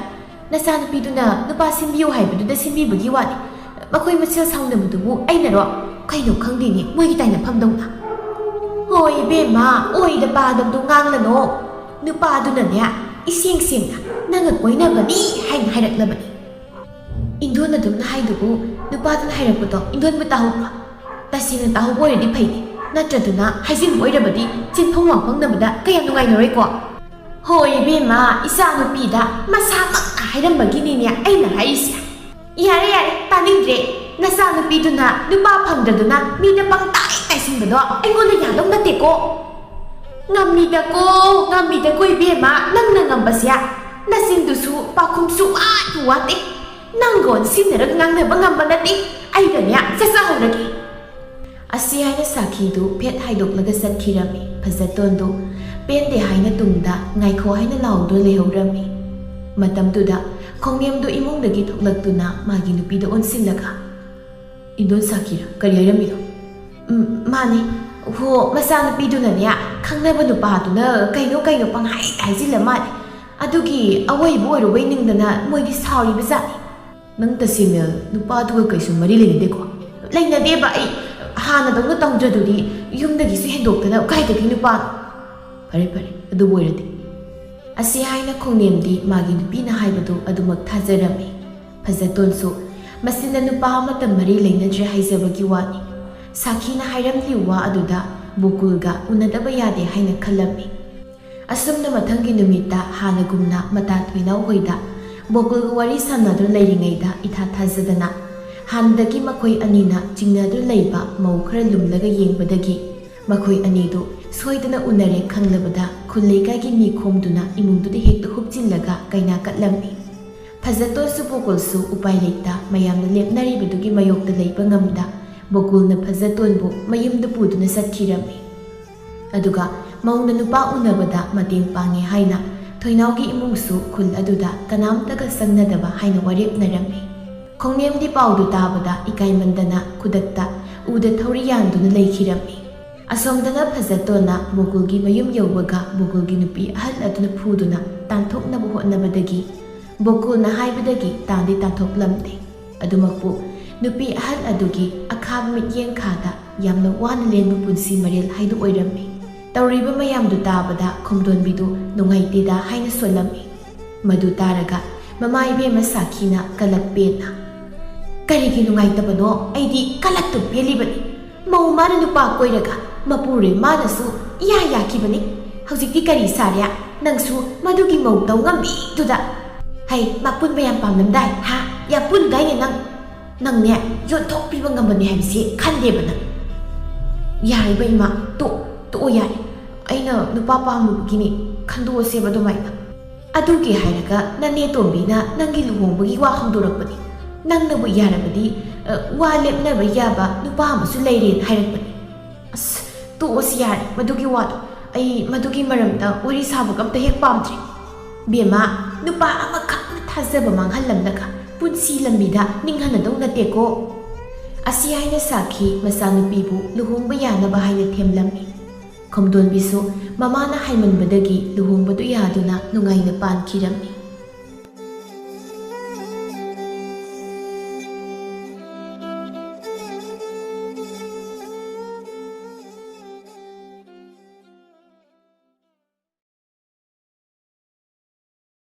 ꯅꯆꯥꯅꯨꯄꯤꯗꯨꯅ ꯅꯨꯄꯥ ꯁꯤꯟꯕꯤꯌꯨ ꯍꯥꯏꯕꯗꯨꯗ ꯁꯤꯟꯕꯤꯕꯒꯤ ꯋꯥꯅꯤ꯫ ꯃꯈꯣꯏ ꯃꯁꯦꯜ ꯁꯥꯎꯅꯕꯗꯨꯕꯨ ꯑꯩꯅꯔꯣ? ꯀꯩꯅꯣ ꯈꯪꯗꯦꯅꯦ, ꯃꯣꯏꯒꯤ ꯇꯥꯏꯅꯐꯝꯗꯧꯅ꯫" "ꯍꯣꯏ ꯏꯕꯦꯝꯃ, ꯑꯣꯏꯗ ꯄꯥꯗꯕꯗꯣ ꯉꯥꯡꯂꯅꯣ꯫ ꯅꯨꯄꯥꯗꯨꯅꯅꯦ ꯏꯁꯦꯡ ꯁꯦꯡꯅ ꯅꯪꯒ ꯀꯣꯏꯅꯕꯅꯤ ꯍꯥꯏꯅ ꯍꯥꯏꯔꯛꯂꯕꯅꯤ꯫" "ꯏꯟꯗꯣꯟ ꯑꯗꯨꯝꯅ ꯍꯥꯏꯗꯨꯕꯨ ꯅꯨꯄꯥꯗꯨꯅ ꯍꯥꯏꯔꯛꯄꯗꯣ ꯏꯟꯗꯣꯟꯕꯨ ꯇꯥꯍꯧꯕ꯭ꯔꯣ? ꯇꯁꯦꯡꯅ ꯇꯥꯍꯧꯕ ꯑꯣꯏꯔꯗꯤ ꯐꯩꯅꯦ, ꯅꯠꯇ꯭ꯔꯗꯨꯅ ꯍꯥꯏꯖꯤꯟꯕ ꯑꯣꯏꯔꯕꯗꯤ ꯆꯤꯟꯐꯝ ꯋꯥꯐꯝꯅꯕꯗ ꯀꯌꯥ ꯅꯨꯡꯉꯥꯏꯅꯔꯣꯏꯀꯣ?" "ꯍꯣꯏ ꯏꯕꯦꯝꯃ, ꯏꯆꯥꯅꯨꯄꯤꯗ ꯃꯁꯥꯃꯛꯅ ꯍꯥꯏꯔꯝꯕꯒꯤꯅꯤꯅꯦ ꯑꯩꯅ ꯍꯥꯏꯔꯤꯁꯦ꯫" "ꯌꯥꯔꯦ, ꯌꯥꯔꯦ, ꯇꯥꯅꯤꯡꯗ꯭ꯔꯦ꯫ ꯅꯆꯥꯅꯨꯄꯤꯗꯨꯅ ꯅꯨꯄꯥ ꯐꯪꯗꯗꯨꯅ ꯃꯤꯗ ꯄꯪꯇꯥꯏ ꯇꯥꯏꯁꯤꯟꯕꯗꯣ ꯑꯩꯉꯣꯟꯗ ꯌꯥꯗꯧ ꯅꯠꯇꯦꯀꯣ꯫" "ꯉꯝꯃꯤꯗꯀꯣ, ꯉꯝꯃꯤꯗꯀꯣ ꯏꯕꯦꯝꯃ, ꯅꯪꯅ ꯉꯝꯕꯁꯦ꯫ ꯅꯆꯤꯟꯗꯨꯁꯨ ꯄꯥꯈꯨꯝ ꯁꯨꯡꯋꯥꯠ ꯋꯥꯠꯇꯦ꯫ ꯅꯪꯒ ꯑꯣꯟꯁꯤꯟꯅꯔꯒ ꯉꯥꯡꯅꯕ ꯉꯝꯕ ꯅꯠꯇꯦ꯫ ꯑꯩꯒꯅꯦ ꯆꯠꯆꯍꯧꯔꯒꯦ꯫" ꯑꯁꯤ ꯍꯥꯏꯅ ꯁꯥꯈꯤꯗꯨ ꯐꯦꯠ ꯍꯥꯏꯗꯣꯛꯂꯒ ꯆꯠꯈꯤꯔꯝꯃꯤ꯫ ꯐꯖꯇꯣꯟꯗꯨ ꯄꯦꯟꯗꯦ ꯍꯥꯏꯅ ꯇꯨꯡꯗ ꯉꯥꯏꯈꯣ ꯍꯥꯏꯅ ꯂꯥꯎꯗꯨꯅ ꯂꯩꯍꯧꯔꯝꯃꯤ꯫ ꯃꯇꯝꯗꯨꯗ ꯈꯣꯡꯅꯦꯝꯗꯨ ꯏꯃꯨꯡꯗꯒꯤ ꯊꯣꯛꯂꯛꯇꯨꯅ ꯃꯥꯒꯤ ꯅꯨꯄꯤꯗ ꯑꯣꯟꯁꯤꯜꯂꯒ, "ꯏꯟꯗꯣꯟ ꯁꯥꯈꯤꯔꯥ? ꯀꯔꯤ ꯍꯥꯏꯔꯝꯃꯤꯅꯣ?" "ꯎꯝ, ꯃꯥꯅꯤ꯫ ꯍꯣ, ꯃꯆꯥꯅꯨꯄꯤꯗꯨꯅꯅꯦ ꯈꯪꯅꯕ ꯅꯨꯄꯥꯗꯨꯅ ꯀꯩꯅꯣ ꯀꯩꯅꯣ ꯄꯪꯍꯥꯏ ꯍꯥꯏꯖꯤꯜꯂ ꯃꯥꯜꯂꯦ꯫ ꯑꯗꯨꯒꯤ ꯑꯋꯣꯏꯕ ꯑꯣꯏꯔꯨꯕꯩ ꯅꯤꯡꯗꯅ ꯃꯣꯏꯗꯤ ꯁꯥꯎꯔꯤꯕ ꯖꯥꯠꯅꯤ꯫" "ꯅꯪ ꯇꯁꯦꯡꯅ ꯅꯨꯄꯥꯗꯨꯒ ꯀꯩꯁꯨ ꯃꯔꯤ ꯂꯩꯅꯗꯦꯀꯣ?" "ꯂꯩꯅꯗꯦꯕ, ꯑꯩ ꯍꯥꯟꯅꯗꯧꯅ ꯇꯧꯗ꯭ꯔꯗꯨꯗꯤ꯫ ꯌꯨꯝꯗꯒꯤꯁꯨ ꯍꯦꯟꯗꯣꯛꯇꯅ ꯀꯥꯏꯗꯒꯤ ꯅꯨꯄꯥꯅꯣ?" "ꯐꯔꯦ, ꯐꯔꯦ, ꯑꯗꯨꯕꯨ ꯑꯣꯏꯔꯗꯤ꯫" ꯑꯁꯤ ꯍꯥꯏꯅ ꯈꯣꯡꯅꯦꯝꯗꯤ ꯃꯥꯒꯤ ꯅꯨꯄꯤꯅ ꯍꯥꯏꯕꯗꯨ ꯑꯗꯨꯃꯛ ꯊꯥꯖꯔꯝꯃꯤ꯫ ꯐꯖꯇꯣꯟꯁꯨ ꯃꯁꯤꯅ ꯅꯨꯄꯥ ꯑꯃꯠꯇ ꯃꯔꯤ ꯂꯩꯅꯗ꯭ꯔꯦ ꯍꯥꯏꯖꯕꯒꯤ ꯋꯥꯅꯤ꯫ ꯁꯥꯈꯤꯅ ꯍꯥꯏꯔꯝꯂꯤꯕ ꯋꯥ ꯑꯗꯨꯗ ꯕꯣꯀꯨꯜꯒ ꯎꯅꯗꯕ ꯌꯥꯗꯦ ꯍꯥꯏꯅ ꯈꯜꯂꯝꯃꯤ꯫ ꯑꯁꯨꯝꯅ ꯃꯊꯪꯒꯤ ꯅꯨꯃꯤꯠꯇ ꯍꯥꯟꯅꯒꯨꯝꯅ ꯃꯇꯥ ꯊꯣꯏꯅꯥꯎ ꯍꯣꯏꯗ ꯕꯣꯀꯨꯜꯒ ꯋꯥꯔꯤ ꯁꯥꯟꯅꯗꯨꯅ ꯂꯩꯔꯤꯉꯩꯗ, ꯏꯊꯥ ꯊꯥꯖꯗꯅ ꯍꯥꯟꯅꯗꯒꯤ ꯃꯈꯣꯏ ꯑꯅꯤꯅ ꯆꯤꯡꯅꯗꯨꯅ ꯂꯩꯕ ꯃꯧ ꯈꯔ ꯂꯨꯝꯂꯒ ꯌꯦꯡꯕꯗꯒꯤ ꯃꯈꯣꯏ ꯑꯅꯤꯗꯨ ꯁꯣꯏꯗꯅ ꯎꯅꯔꯦ ꯈꯪꯂꯕꯗ ꯈꯨꯜ ꯂꯩꯀꯥꯏꯒꯤ ꯃꯤ ꯈꯣꯝꯗꯨꯅ ꯏꯃꯨꯡꯗꯨꯗ ꯍꯦꯛꯇ ꯍꯨꯞꯆꯤꯜꯂꯒ ꯀꯩꯅꯥ ꯀꯠꯂꯝꯃꯤ꯫ ꯐꯖꯇꯣꯟꯁꯨ ꯕꯣꯀꯨꯜꯁꯨ ꯎꯄꯥꯏ ꯂꯩꯇ ꯃꯌꯥꯝꯅ ꯂꯦꯞꯅꯔꯤꯕꯗꯨꯒꯤ ꯃꯥꯌꯣꯛꯇ ꯂꯩꯕ ꯉꯝꯗ ꯕꯣꯀꯨꯜꯅ ꯐꯖꯇꯣꯟꯕꯨ ꯃꯌꯨꯝꯗ ꯄꯨꯗꯨꯅ ꯆꯠꯈꯤꯔꯝꯃꯤ꯫ ꯑꯗꯨꯒ ꯃꯧꯅ ꯅꯨꯄꯥ ꯎꯅꯕꯗ ꯃꯇꯦꯡ ꯄꯥꯡꯉꯦ ꯍꯥꯏꯅ ꯊꯣꯏꯅꯥꯎꯒꯤ ꯏꯃꯨꯡꯁꯨ ꯈꯨꯜ ꯑꯗꯨꯗ ꯀꯅꯥꯝꯇꯒ ꯆꯪꯅꯗꯕ ꯍꯥꯏꯅ ꯋꯥꯔꯦꯞꯅꯔꯝꯃꯤ꯫ ꯈꯣꯡꯅꯦꯝꯗꯤ ꯄꯥꯎꯗꯨ ꯇꯥꯕꯗ ꯏꯀꯥꯏꯃꯟꯗꯅ ꯈꯨꯗꯛꯇ ꯎꯗ ꯊꯧꯔꯤ ꯌꯥꯟꯗꯨꯅ ꯂꯩꯈꯤꯔꯝꯃꯤ꯫ ꯑꯁꯣꯝꯗꯅ ꯐꯖꯇꯣꯟꯅ ꯕꯣꯀꯨꯜꯒꯤ ꯃꯌꯨꯝ ꯌꯧꯕꯒ ꯕꯣꯀꯨꯜꯒꯤ ꯅꯨꯄꯤ ꯑꯍꯜ ꯑꯗꯨꯅ ꯐꯨꯗꯨꯅ ꯇꯥꯟꯊꯣꯛꯅꯕ ꯍꯣꯠꯅꯕꯗꯒꯤ ꯕꯣꯀꯨꯜꯅ ꯍꯥꯏꯕꯗꯒꯤ ꯇꯥꯟꯗꯤ ꯇꯥꯟꯊꯣꯛꯂꯝꯗꯦ꯫ ꯑꯗꯨꯃꯛꯄꯨ ꯅꯨꯄꯤ ꯑꯍꯜ ꯑꯗꯨꯒꯤ ꯑꯈꯥꯕ ꯃꯤꯠꯌꯦꯡ ꯈꯥꯗ ꯌꯥꯝꯅ ꯋꯥꯅ ꯂꯦꯟꯕ ꯄꯨꯟꯁꯤ ꯃꯔꯦꯜ ꯍꯥꯏꯗꯨ ꯑꯣꯏꯔꯝꯃꯤ꯫ ꯇꯧꯔꯤꯕ ꯃꯌꯥꯝꯗꯨ ꯇꯥꯕꯗ ꯈꯣꯝꯗꯣꯟꯕꯤꯗꯨ ꯅꯨꯡꯉꯥꯏꯇꯦꯗ ꯍꯥꯏꯅ ꯁꯣꯜꯂꯝꯃꯤ꯫ ꯃꯗꯨ ꯇꯥꯔꯒ ꯃꯃꯥ ꯏꯕꯦꯝꯃ ꯁꯥꯈꯤꯅ ꯀꯂꯛ ꯄꯦꯟꯅ, "ꯀꯔꯤꯒꯤ ꯅꯨꯡꯉꯥꯏꯇꯕꯅꯣ? ꯑꯩꯗꯤ ꯀꯂꯛꯇꯨ ꯄꯦꯜꯂꯤꯕꯅꯤ꯫ ꯃꯧ ꯃꯥꯅ ꯅꯨꯄꯥ ꯀꯣꯏꯔꯒ ꯃꯄꯨꯔꯣꯏ ꯃꯥꯅꯁꯨ ꯏꯌꯥ ꯌꯥꯈꯤꯕꯅꯤ꯫ ꯍꯧꯖꯤꯛꯇꯤ ꯀꯔꯤ ꯁꯥꯔꯦ? ꯅꯪꯁꯨ ꯃꯗꯨꯒꯤ ꯃꯧ ꯇꯧ ꯉꯝꯕꯤꯗꯨꯗ꯫ ꯍꯩ, ꯃꯄꯨꯟ ꯃꯌꯥꯝ ꯄꯥꯝꯂꯝꯗꯥꯏ, ꯍꯥ? ꯌꯥꯄꯨꯟꯗꯥꯏꯅꯦ ꯅꯪ? ꯅꯪꯅꯦ, ꯌꯣꯟꯊꯣꯛꯄꯤꯕ ꯉꯝꯕꯅꯤ ꯍꯥꯏꯕꯁꯤ ꯈꯟꯗꯦꯕ ꯅꯪ?" "ꯌꯥꯔꯤꯕ ꯏꯃꯥ, ꯇꯣꯛ-, ꯇꯣꯛꯑꯣ ꯌꯥꯔꯦ꯫ ꯑꯩꯅ ꯅꯨꯄꯥ ꯄꯥꯝꯃꯨꯕꯒꯤꯅꯤ, ꯈꯟꯗꯣꯛꯑꯁꯦꯕ ꯑꯗꯨꯃꯥꯏꯅ꯫ ꯑꯗꯨꯒꯤ ꯍꯥꯏꯔꯒ ꯅꯅꯦ ꯇꯣꯝꯕꯤꯅ ꯅꯪꯒꯤ ꯂꯨꯍꯣꯡꯕꯒꯤ ꯋꯥ ꯍꯧꯗꯣꯔꯛꯄꯅꯤ꯫ ꯅꯪꯅꯕꯨ ꯌꯥꯔꯕꯗꯤ, ꯑ, ꯋꯥ ꯂꯦꯞꯅꯕ ꯌꯥꯕ ꯅꯨꯄꯥ ꯑꯃꯁꯨ ꯂꯩꯔꯦꯅ ꯍꯥꯏꯔꯛꯄꯅꯤ꯫" "ꯑꯁ, ꯇꯣꯛꯑꯁꯤ ꯌꯥꯔꯦ ꯃꯗꯨꯒꯤ ꯋꯥꯗꯣ꯫ ꯑꯩ ꯃꯗꯨꯒꯤ ꯃꯔꯝꯗ ꯋꯥꯔꯤ ꯁꯥꯕꯒ ꯑꯝꯇ ꯍꯦꯛ ꯄꯥꯝꯗ꯭ꯔꯦ꯫ ꯕꯦꯝꯃ, ꯅꯨꯄꯥ ꯑꯃꯈꯛꯅ ꯊꯥꯖꯕ ꯃꯥꯡꯍꯜꯂꯝꯂꯒ ꯄꯨꯟꯁꯤ ꯂꯝꯕꯤꯗ ꯅꯤꯡꯍꯟꯅꯗꯧ ꯅꯠꯇꯦꯀꯣ꯫" ꯑꯁꯤ ꯍꯥꯏꯅ ꯁꯥꯈꯤ ꯃꯆꯥꯅꯨꯄꯤꯕꯨ ꯂꯨꯍꯣꯡꯕ ꯌꯥꯅꯕ ꯍꯥꯏꯅ ꯊꯦꯝꯂꯝꯃꯤ꯫ ꯈꯣꯝꯗꯣꯟꯕꯤꯁꯨ ꯃꯃꯥꯅ ꯍꯥꯏꯃꯟꯕꯗꯒꯤ ꯂꯨꯍꯣꯡꯕꯗꯨ ꯌꯥꯗꯨꯅ ꯅꯨꯡꯉꯥꯏꯅ ꯄꯥꯟꯈꯤꯔꯝꯃꯤ꯫